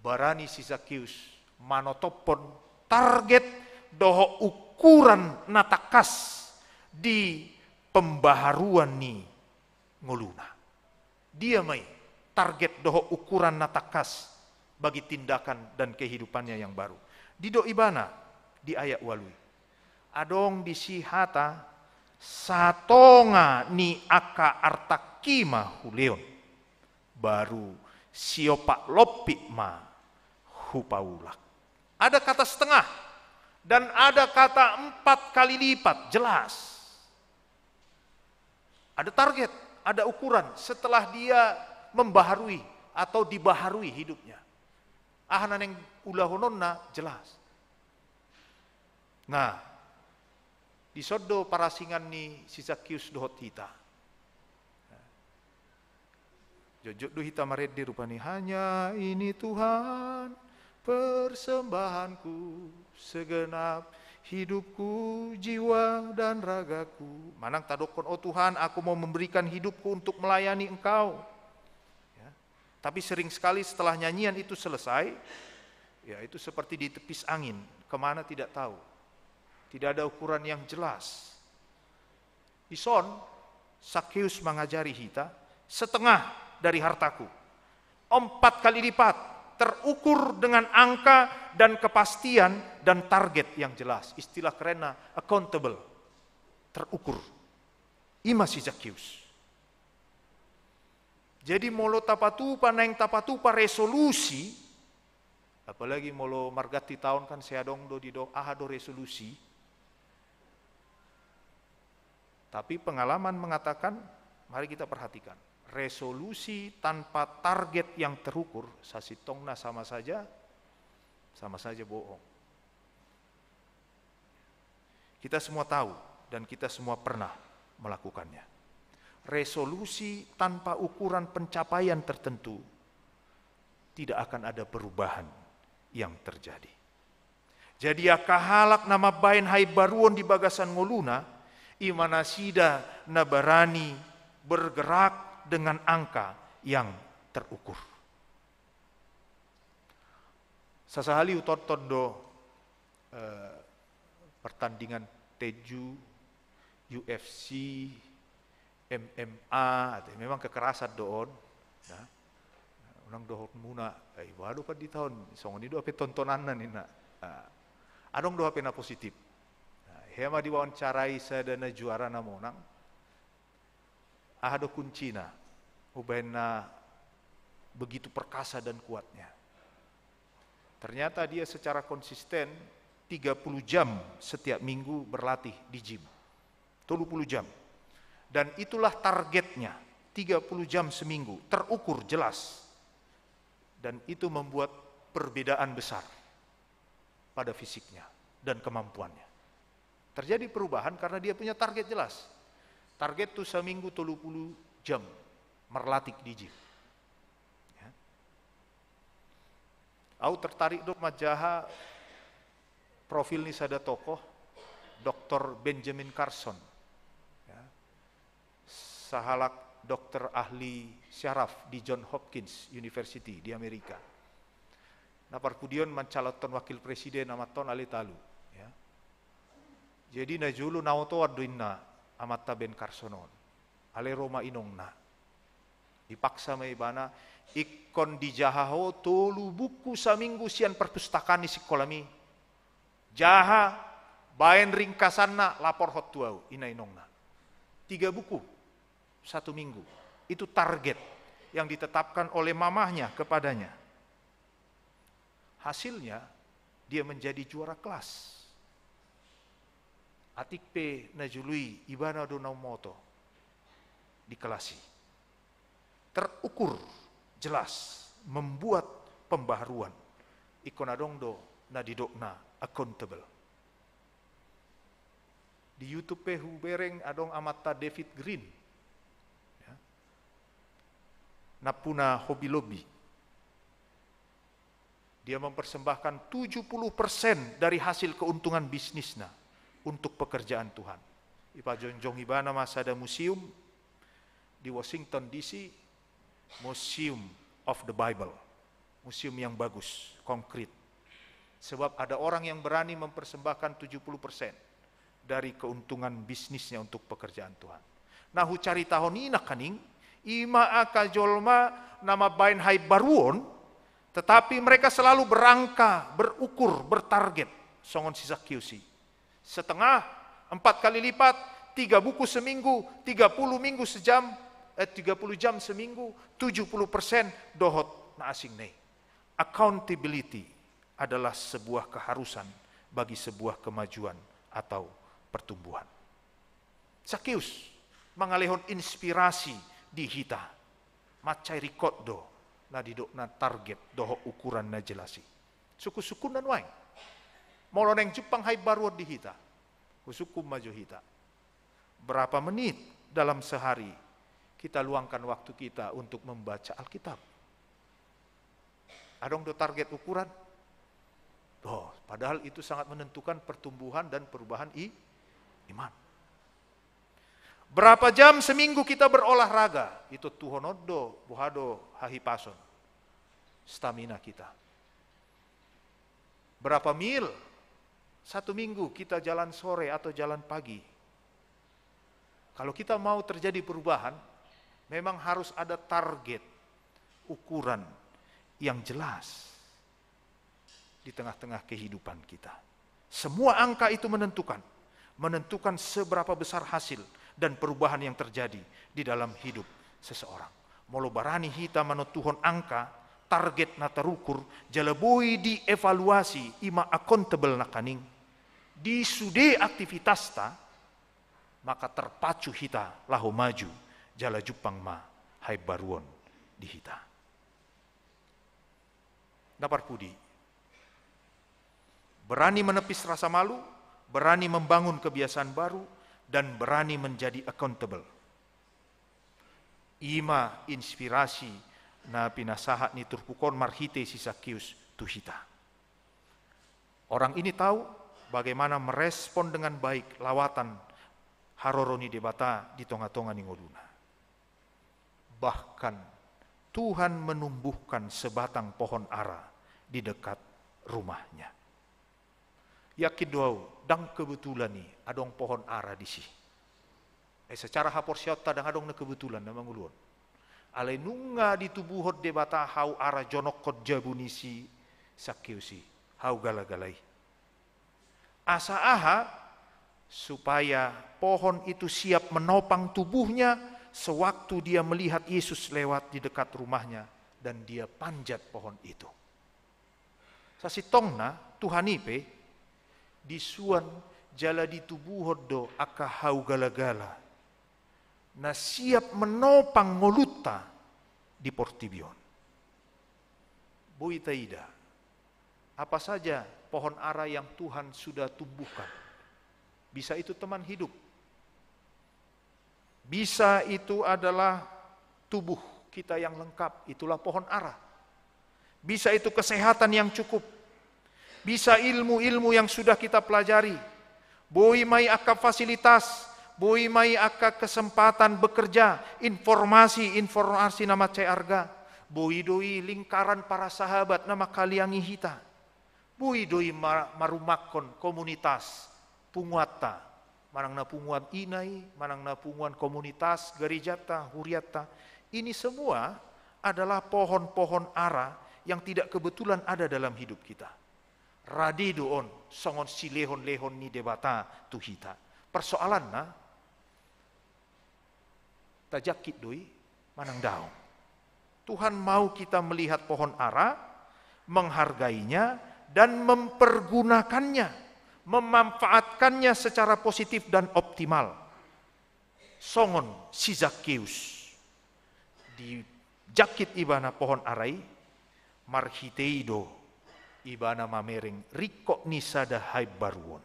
Barani si Zakheus manotophon target dohot ukuran na tangkas di pembaharuan ni ngoluna. Dia ma i target dohot ukuran na tangkas bagi tindakan dan kehidupannya yang baru. Didok ibana di ayat ualu i, adong disi hata, satonga ni angka artangki ma hulehon, baru siopat lompit ma hupaulak. Ada kata setengah dan ada kata empat kali lipat, jelas. Ada target, ada ukuran setelah dia membaharui atau dibaharui hidupnya. Aha na naeng ulahononna jelas. Nah, dison do parasingan ni si Zakheus dohot hita. Jotjot do hita marende rupani, hanya ini Tuhan persembahanku, segenap hidupku, jiwa dan ragaku. Manang tadokkon, oh Tuhan, aku mau memberikan hidupku untuk melayani Engkau. Ya. Tapi sering sekali setelah nyanyian itu selesai, ya itu seperti ditepis angin, kemana tidak tahu. Tidak ada ukuran yang jelas. Dison, Zakheus mangajari hita, setengah dari hartaku. Empat kali lipat, terukur dengan angka dan kepastian dan target yang jelas. Istilah kerenna, accountable. Terukur. I ma si Zakheus. Jadi molo tapatupa, naeng tapatupa resolusi, apalagi molo marganti taon kan sai adong do didok aha do resolusi. Tapi pengalaman mengatakan, mari kita perhatikan, resolusi tanpa target yang terukur, sasintongna sama saja, sama saja bohong. Kita semua tahu dan kita semua pernah melakukannya. Resolusi tanpa ukuran pencapaian tertentu, tidak akan ada perubahan yang terjadi. Jadi angka halak na mambahen haimbaruon di bagasan ngoluna, i ma nasida na barani bergerak dengan angka yang terukur. Sasahali hutonton do, eh, pertandingan tinju, U F C, M M A, ate, memang kekerasan do on. Nah, unang dohot muna, eh, iba do pandita on, songon i do hape tontonanna ninna. Nah, adong do hape na positif. Nah, hea ma diwawancarai sada na juara na monang. Aha do kuncina umbahen na begitu perkasa dan kuatnya? Ternyata dia secara konsisten tiga puluh jam setiap minggu berlatih di gym. Tolu puluh jam. Dan itulah targetnya, tiga puluh jam seminggu, terukur jelas. Dan itu membuat perbedaan besar pada fisiknya dan kemampuannya. Terjadi perubahan karena dia punya target jelas. Target tu saminggu tolu puluh jam marlatih di gym. Ya. Au tertarik do manjaha profil ni sada tokoh, Doktor Benjamin Carson. Ya. Sahalak dokter ahli syaraf di John Hopkins University di Amerika. Na parpudi on mancalonhon wakil presiden amanta on alai talu. Ya. Jadi na jolo na otoan do inna amanta Ben Carson on. Alai ro ma inongna. Dipaksa ma ibana, ingkon dijaha ho tolu buku saminggu sian perpustakaan ni sikola mi. Jaha, baen ringkasanna, laporhon tu au, i na inongna. Tiga buku, satu minggu. Itu target yang ditetapkan oleh mamahnya kepadanya. Hasilnya, dia menjadi juara kelas. Atik pe na jolo i ibana do na umoto di kelas i. Terukur, jelas, membuat pembaharuan. Ingkon adong do na didokna accountable. Di YouTube pe hubereng adong amanta David Green. Ya. Nampuna hobi lobby. Dia mempersembahkan tujuh puluh persen dari hasil keuntungan bisnisna untuk pekerjaan Tuhan. Ipajongjong ibana ma sada museum di Washington D C, Museum of the Bible. Museum yang bagus, konkret. Sebab ada orang yang berani mempersembahkan tujuh puluh persen dari keuntungan bisnisnya untuk pekerjaan Tuhan. Na hucaritahon i nangkaning, i ma angka jolma na mambaen haimbaruon, tetapi mereka selalu berangka, berukur, bertarget. Songon si Zakheus i. Setengah, empat kali lipat, tiga buku seminggu, tiga puluh minggu sejam, eh, tiga puluh jam seminggu, tujuh puluh persen dohot na asingna i. Accountability adalah sebuah keharusan bagi sebuah kemajuan atau pertumbuhan. Zakheus mangalehon inspirasi di hita. Mansai ringkot do na didokna target dohot ukuran na jelas i. Sungkun-sungkunna nuaeng. Molo naeng jumpang haimbaruon di hita, husungkun ma jo hita. Berapa menit dalam sehari kita luangkan waktu kita untuk membaca Alkitab? Adong do target ukuran? Oh, padahal itu sangat menentukan pertumbuhan dan perubahan i, iman. Berapa jam seminggu kita berolahraga? Ditontuhon do boha do hahipason, stamina kita. Berapa mil satu minggu kita jalan sore atau jalan pagi? Kalau kita mau terjadi perubahan, memang harus ada target, ukuran yang jelas di tengah-tengah kehidupan kita. Semua angka itu menentukan, menentukan seberapa besar hasil dan perubahan yang terjadi di dalam hidup seseorang. Molo barani hita manontuhon angka, target na terukur, jala boi dievaluasi, i ma accountable nangkaning, di sude aktivitasta, maka terpacu hita laho maju, jala jumpang ma haimbaruon di hita. Na parpudi, berani menepis rasa malu, berani membangun kebiasaan baru, dan berani menjadi accountable. I ma inspirasi na pinasahat ni turpuk on marhite si Zakheus tu hita. Orang ini tahu bagaimana merespon dengan baik lawatan haroro ni Debata di tonga-tonga ni ngoluna. Bahkan Tuhan menumbuhkan sebatang pohon ara di dekat rumahnya. Yakin do au, ndang kebetulan i adong pohon ara disi. Eh, secara haporseaonta ndang adong na kebetulan na mangolu on. Alai nunga ditubuhon Debata hau ara jonokkon jabu ni si Zakheus i, hau gala-gala i. Asa aha? Supaya pohon itu siap menopang tubuhnya sewaktu dia melihat Yesus lewat di dekat rumahnya dan dia panjat pohon itu. Sasintongna, Tuhan i pe, disuan jala ditubuhon do angka hau gala-gala na siap menopang ngolunta di portibi on. Boi taida, apa saja pohon ara yang Tuhan sudah tumbuhkan. Bisa itu teman hidup. Bisa itu adalah tubuh kita yang lengkap, itulah pohon ara. Bisa itu kesehatan yang cukup. Bisa ilmu-ilmu yang sudah kita pelajari. Boi ma i angka fasilitas, boi ma i angka kesempatan bekerja, informasi-informasi na mansai arga. Boi do i lingkaran para sahabat na manghaliangi hita. Boi do i ma-, marumakkon komunitas punguanta, manang na punguan ina i, manang na punguan komunitas garejanta, hurianta, Ini semua adalah pohon-pohon ara yang tidak kebetulan ada dalam hidup kita. Rade do on songon silehon-lehon ni Debata tu hita. Persoalanna, tajangkit do i manang daong. Tuhan mau kita melihat pohon ara, menghargainya, dan mempergunakannya, memanfaatkannya secara positif dan optimal. Songon si Zakheus, dijangkit ibana pohon ara i, marhite i do ibana mamereng ringkot ni sada haimbaruon.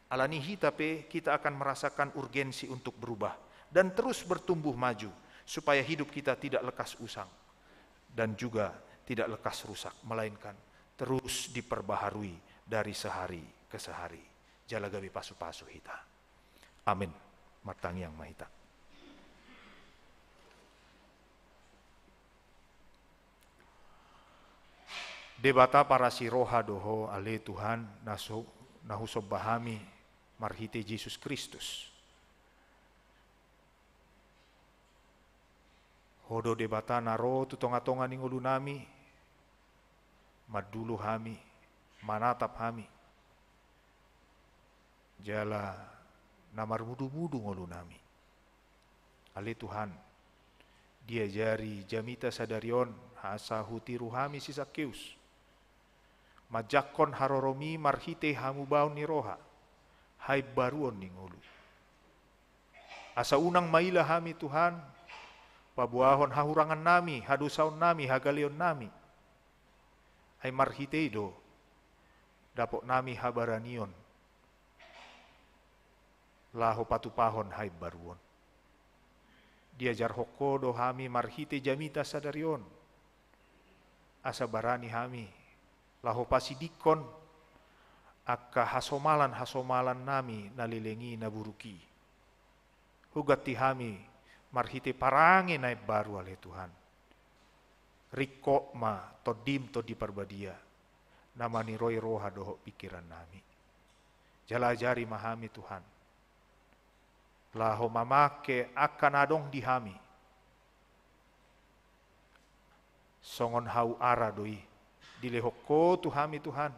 Alani hita pe, kita akan merasakan urgensi untuk berubah dan terus bertumbuh maju, supaya hidup kita tidak lekas usang dan juga tidak lekas rusak, melainkan terus diperbaharui dari sehari ke sehari. Jala gabe pasu-pasu hita. Amin. Martangiang ma hita. Debata parasi roha do Ho, ale Tuhan, na so-, na husomba hami marhite Jesus Kristus. Ho do Debata na ro tu tonga-tonga ni ngolunami, mandulu hami, manatap hami, jala na marmudu-mudu ngolunami. Ale Tuhan, diajari jamita sadari on asa hutiru hami si Zakheus, manjangkon haroromi marhite hamubaon ni roha, haimbaruon ni ngolu. Asa unang maila hami Tuhan paboahon hahurangannami, hadosaonnami, hagaleonnami. Ai marhite i do dapotnami habaranion laho patupahon haimbaruon. Diajarhon Ho do hami marhite jamita sadari on, asa barani hami laho pasidingkon angka hasomalan-hasomalannami na leleng i, na buruk i. Huganti hami marhite parange na imbaru, ale Tuhan. Ringkot ma Tondim, Tondi Parbadia, na maniroi roha dohot pingkirannami. Jala ajari ma hami, Tuhan, laho mamangke angka na adong di hami. Songon hau ara do i dilehon Ho tu hami, Tuhan,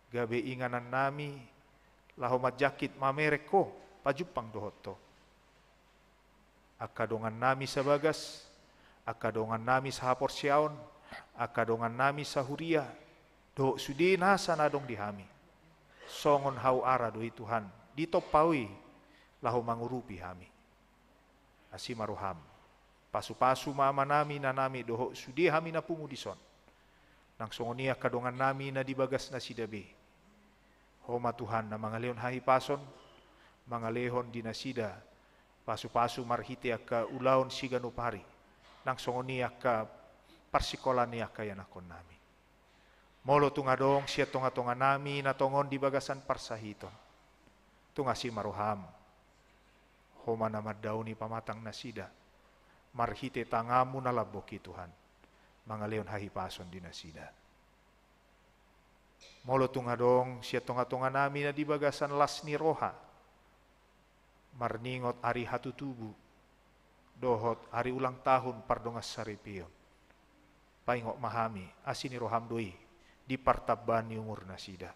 gabe inganannami laho manjangkit, mamereng Ho, pajumpang dohot Ho. Angka dongannami sabagas, angka dongannami sahaporseaon, angka dongannami sahuria, dohot sude nasa na adong di hami, songon hau ara do i, Tuhan, ditompa Ho i laho mangurupi hami. Asi ma roham, pasu-pasu ma amanami, inanami, dohot sude hami na pungu dison. Nang songon i angka dongannami na di bagas nasida be. Ho ma, Tuhan, na mangalehon hahipason, mangalehon di nasida pasu-pasu marhite angka ulaon siganup ari, nang songon i angka parsikolaan ni angka ianakkonnami. Molo tung adong sian tonga-tonganami na tongon di bagasan parsahiton, tung asi ma roham, Ho ma na mandaoni pamatang nasida, marhite tanganmu na lambok i, Tuhan, mangalehon hahipason di nasida. Molo tung adong sian tonga-tonganami na di bagasan las ni roha, marningot ari hatutubu dohot ari ulang tahun pardongansaripeon, paingot ma hami, asi ni roham do i di partambaan ni umur nasida.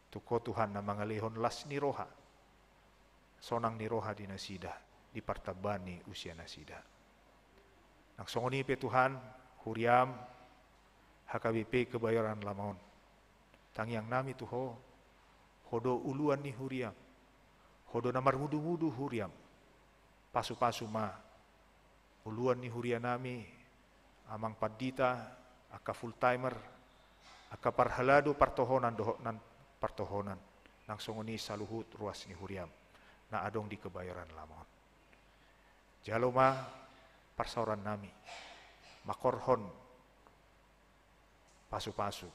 Tung Ho, Tuhan, na mangalehon las ni roha, sonang ni roha di nasida di partambaan ni usia nasida. Nang songon i pe, Tuhan, huriam, H K B P Kebayoran Lama on, tangiangnami tu Ho. Ho do uluan ni huriam, Ho do na marmudu-mudu huriam. Pasu-pasu ma uluan ni hurianami, amang pandita, angka full timer, angka parhalado partohonan dohot non partohonan, nang songon i saluhut ruas ni huriam na adong di Kebayoran Lama on. Jalo ma parsaorannami, mangkorhon pasu-pasu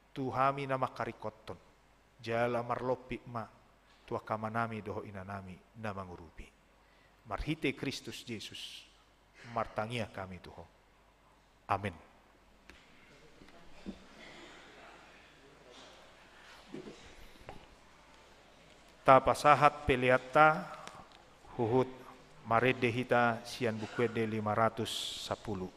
tu hami na mangkaringkothon, jala marlompit ma tu angka amanami dohot inanami na mangurupi. Marhite Kristus Jesus martangiang hami tu Ho. Amin. Tapasahat peleanta huhut Marende hita sian Buku Ende lima ratus sampulu.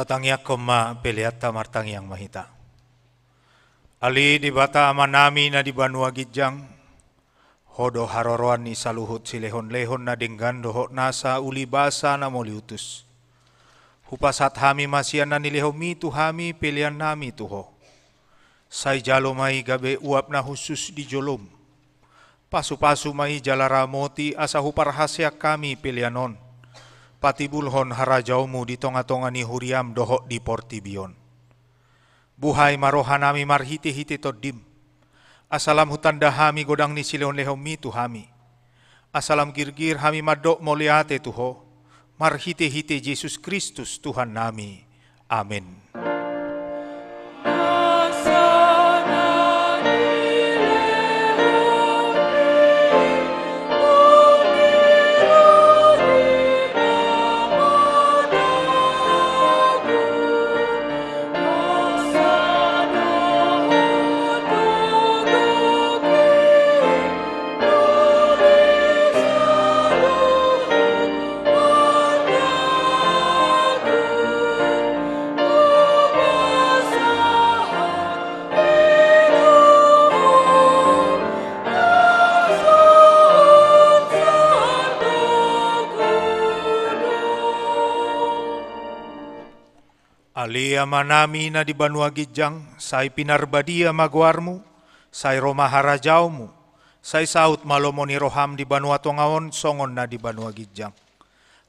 Tangiangkon ma peleanta, martangiang ma hita. Ale Debata Amanami na di banua ginjang, Ho do haroroan ni saluhut silehonlehon na denggan dohot nasa ulibasa na mauliutus. Hupasahat hami ma sian na nilehonMi tu hami peleannami tu Ho. Sai jalo ma i gabe uap na hushus di joloM. Pasupasu ma i jala ramoti asa huparhaseang hami pelean on, patibulhon harajaonMu di tongatonga ni huriaM dohot di portibi on. Buhai ma rohanami marhitehite TondiM, asa lam hutanda hami godang ni silehonlehonMi tu hami, asa lam girgir hami mandok mauliate tu Ho, marhitehite Jesus Kristus Tuhannami. Amen. Ale Amanami na di banua ginjang, sai pinarbadia ma goarMu, sai ro ma harajaonMu, sai saut ma lomo ni rohaM di banua tonga on songon na di banua ginjang.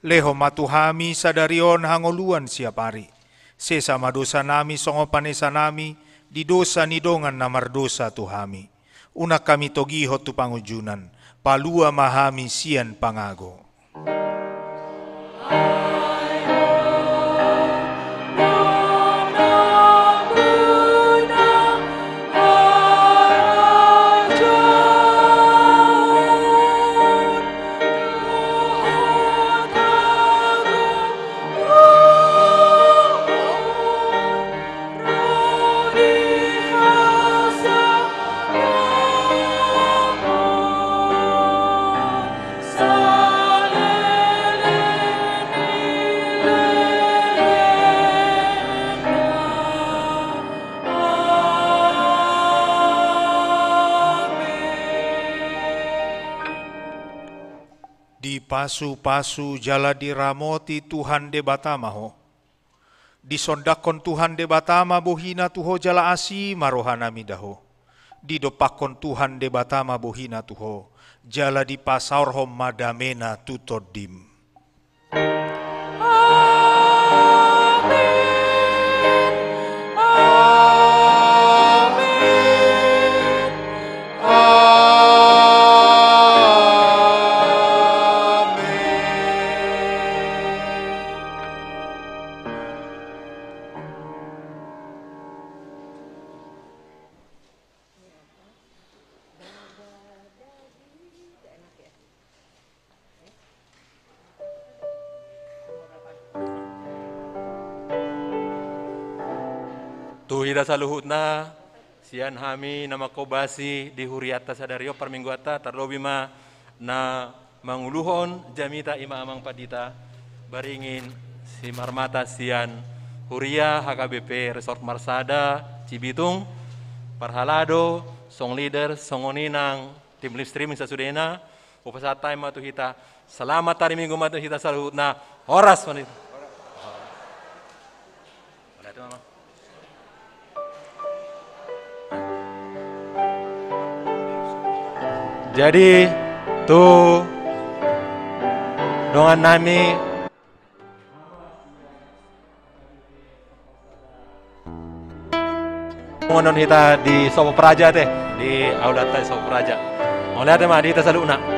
Lehon ma tu hami sadari on hangoluan siapari. Sesa ma dosanami songon panesanami di dosa ni dongan na mardosa tu hami. Unang hami togihon tu pangunjunan, palua ma hami sian pangago. Dipasupasu jala diramoti Tuhan Debata ma ho. Disondangkon Tuhan Debata ma bohiNa tu ho jala asi ma rohanami da ho. Didompakkon Tuhan Debata ma bohiNa tu ho, jala dipasaorhon ma dameNa tu tondim. Amen. Amen. Amen. Tu hita saluhutna, sian hami na mangkobasi di hurianta sadari on parmingguanta, tarlobi ma na manguluhon jamita i ma Amang Pandita Baringin Simarmata sian huria H K B P Resort Marsada Cibitung, parhalado, song leader, songon i nang tim live streaming sasudena, hupasahat hami ma tu hita, selamat hari Minggu ma tu hita saluhutna, horas ma tu hita. Jadi, tu dongannami, songon on hita di Sopo Praja te, di aulanta di Sopo Praja. Mauliate ma di hita saluhutna.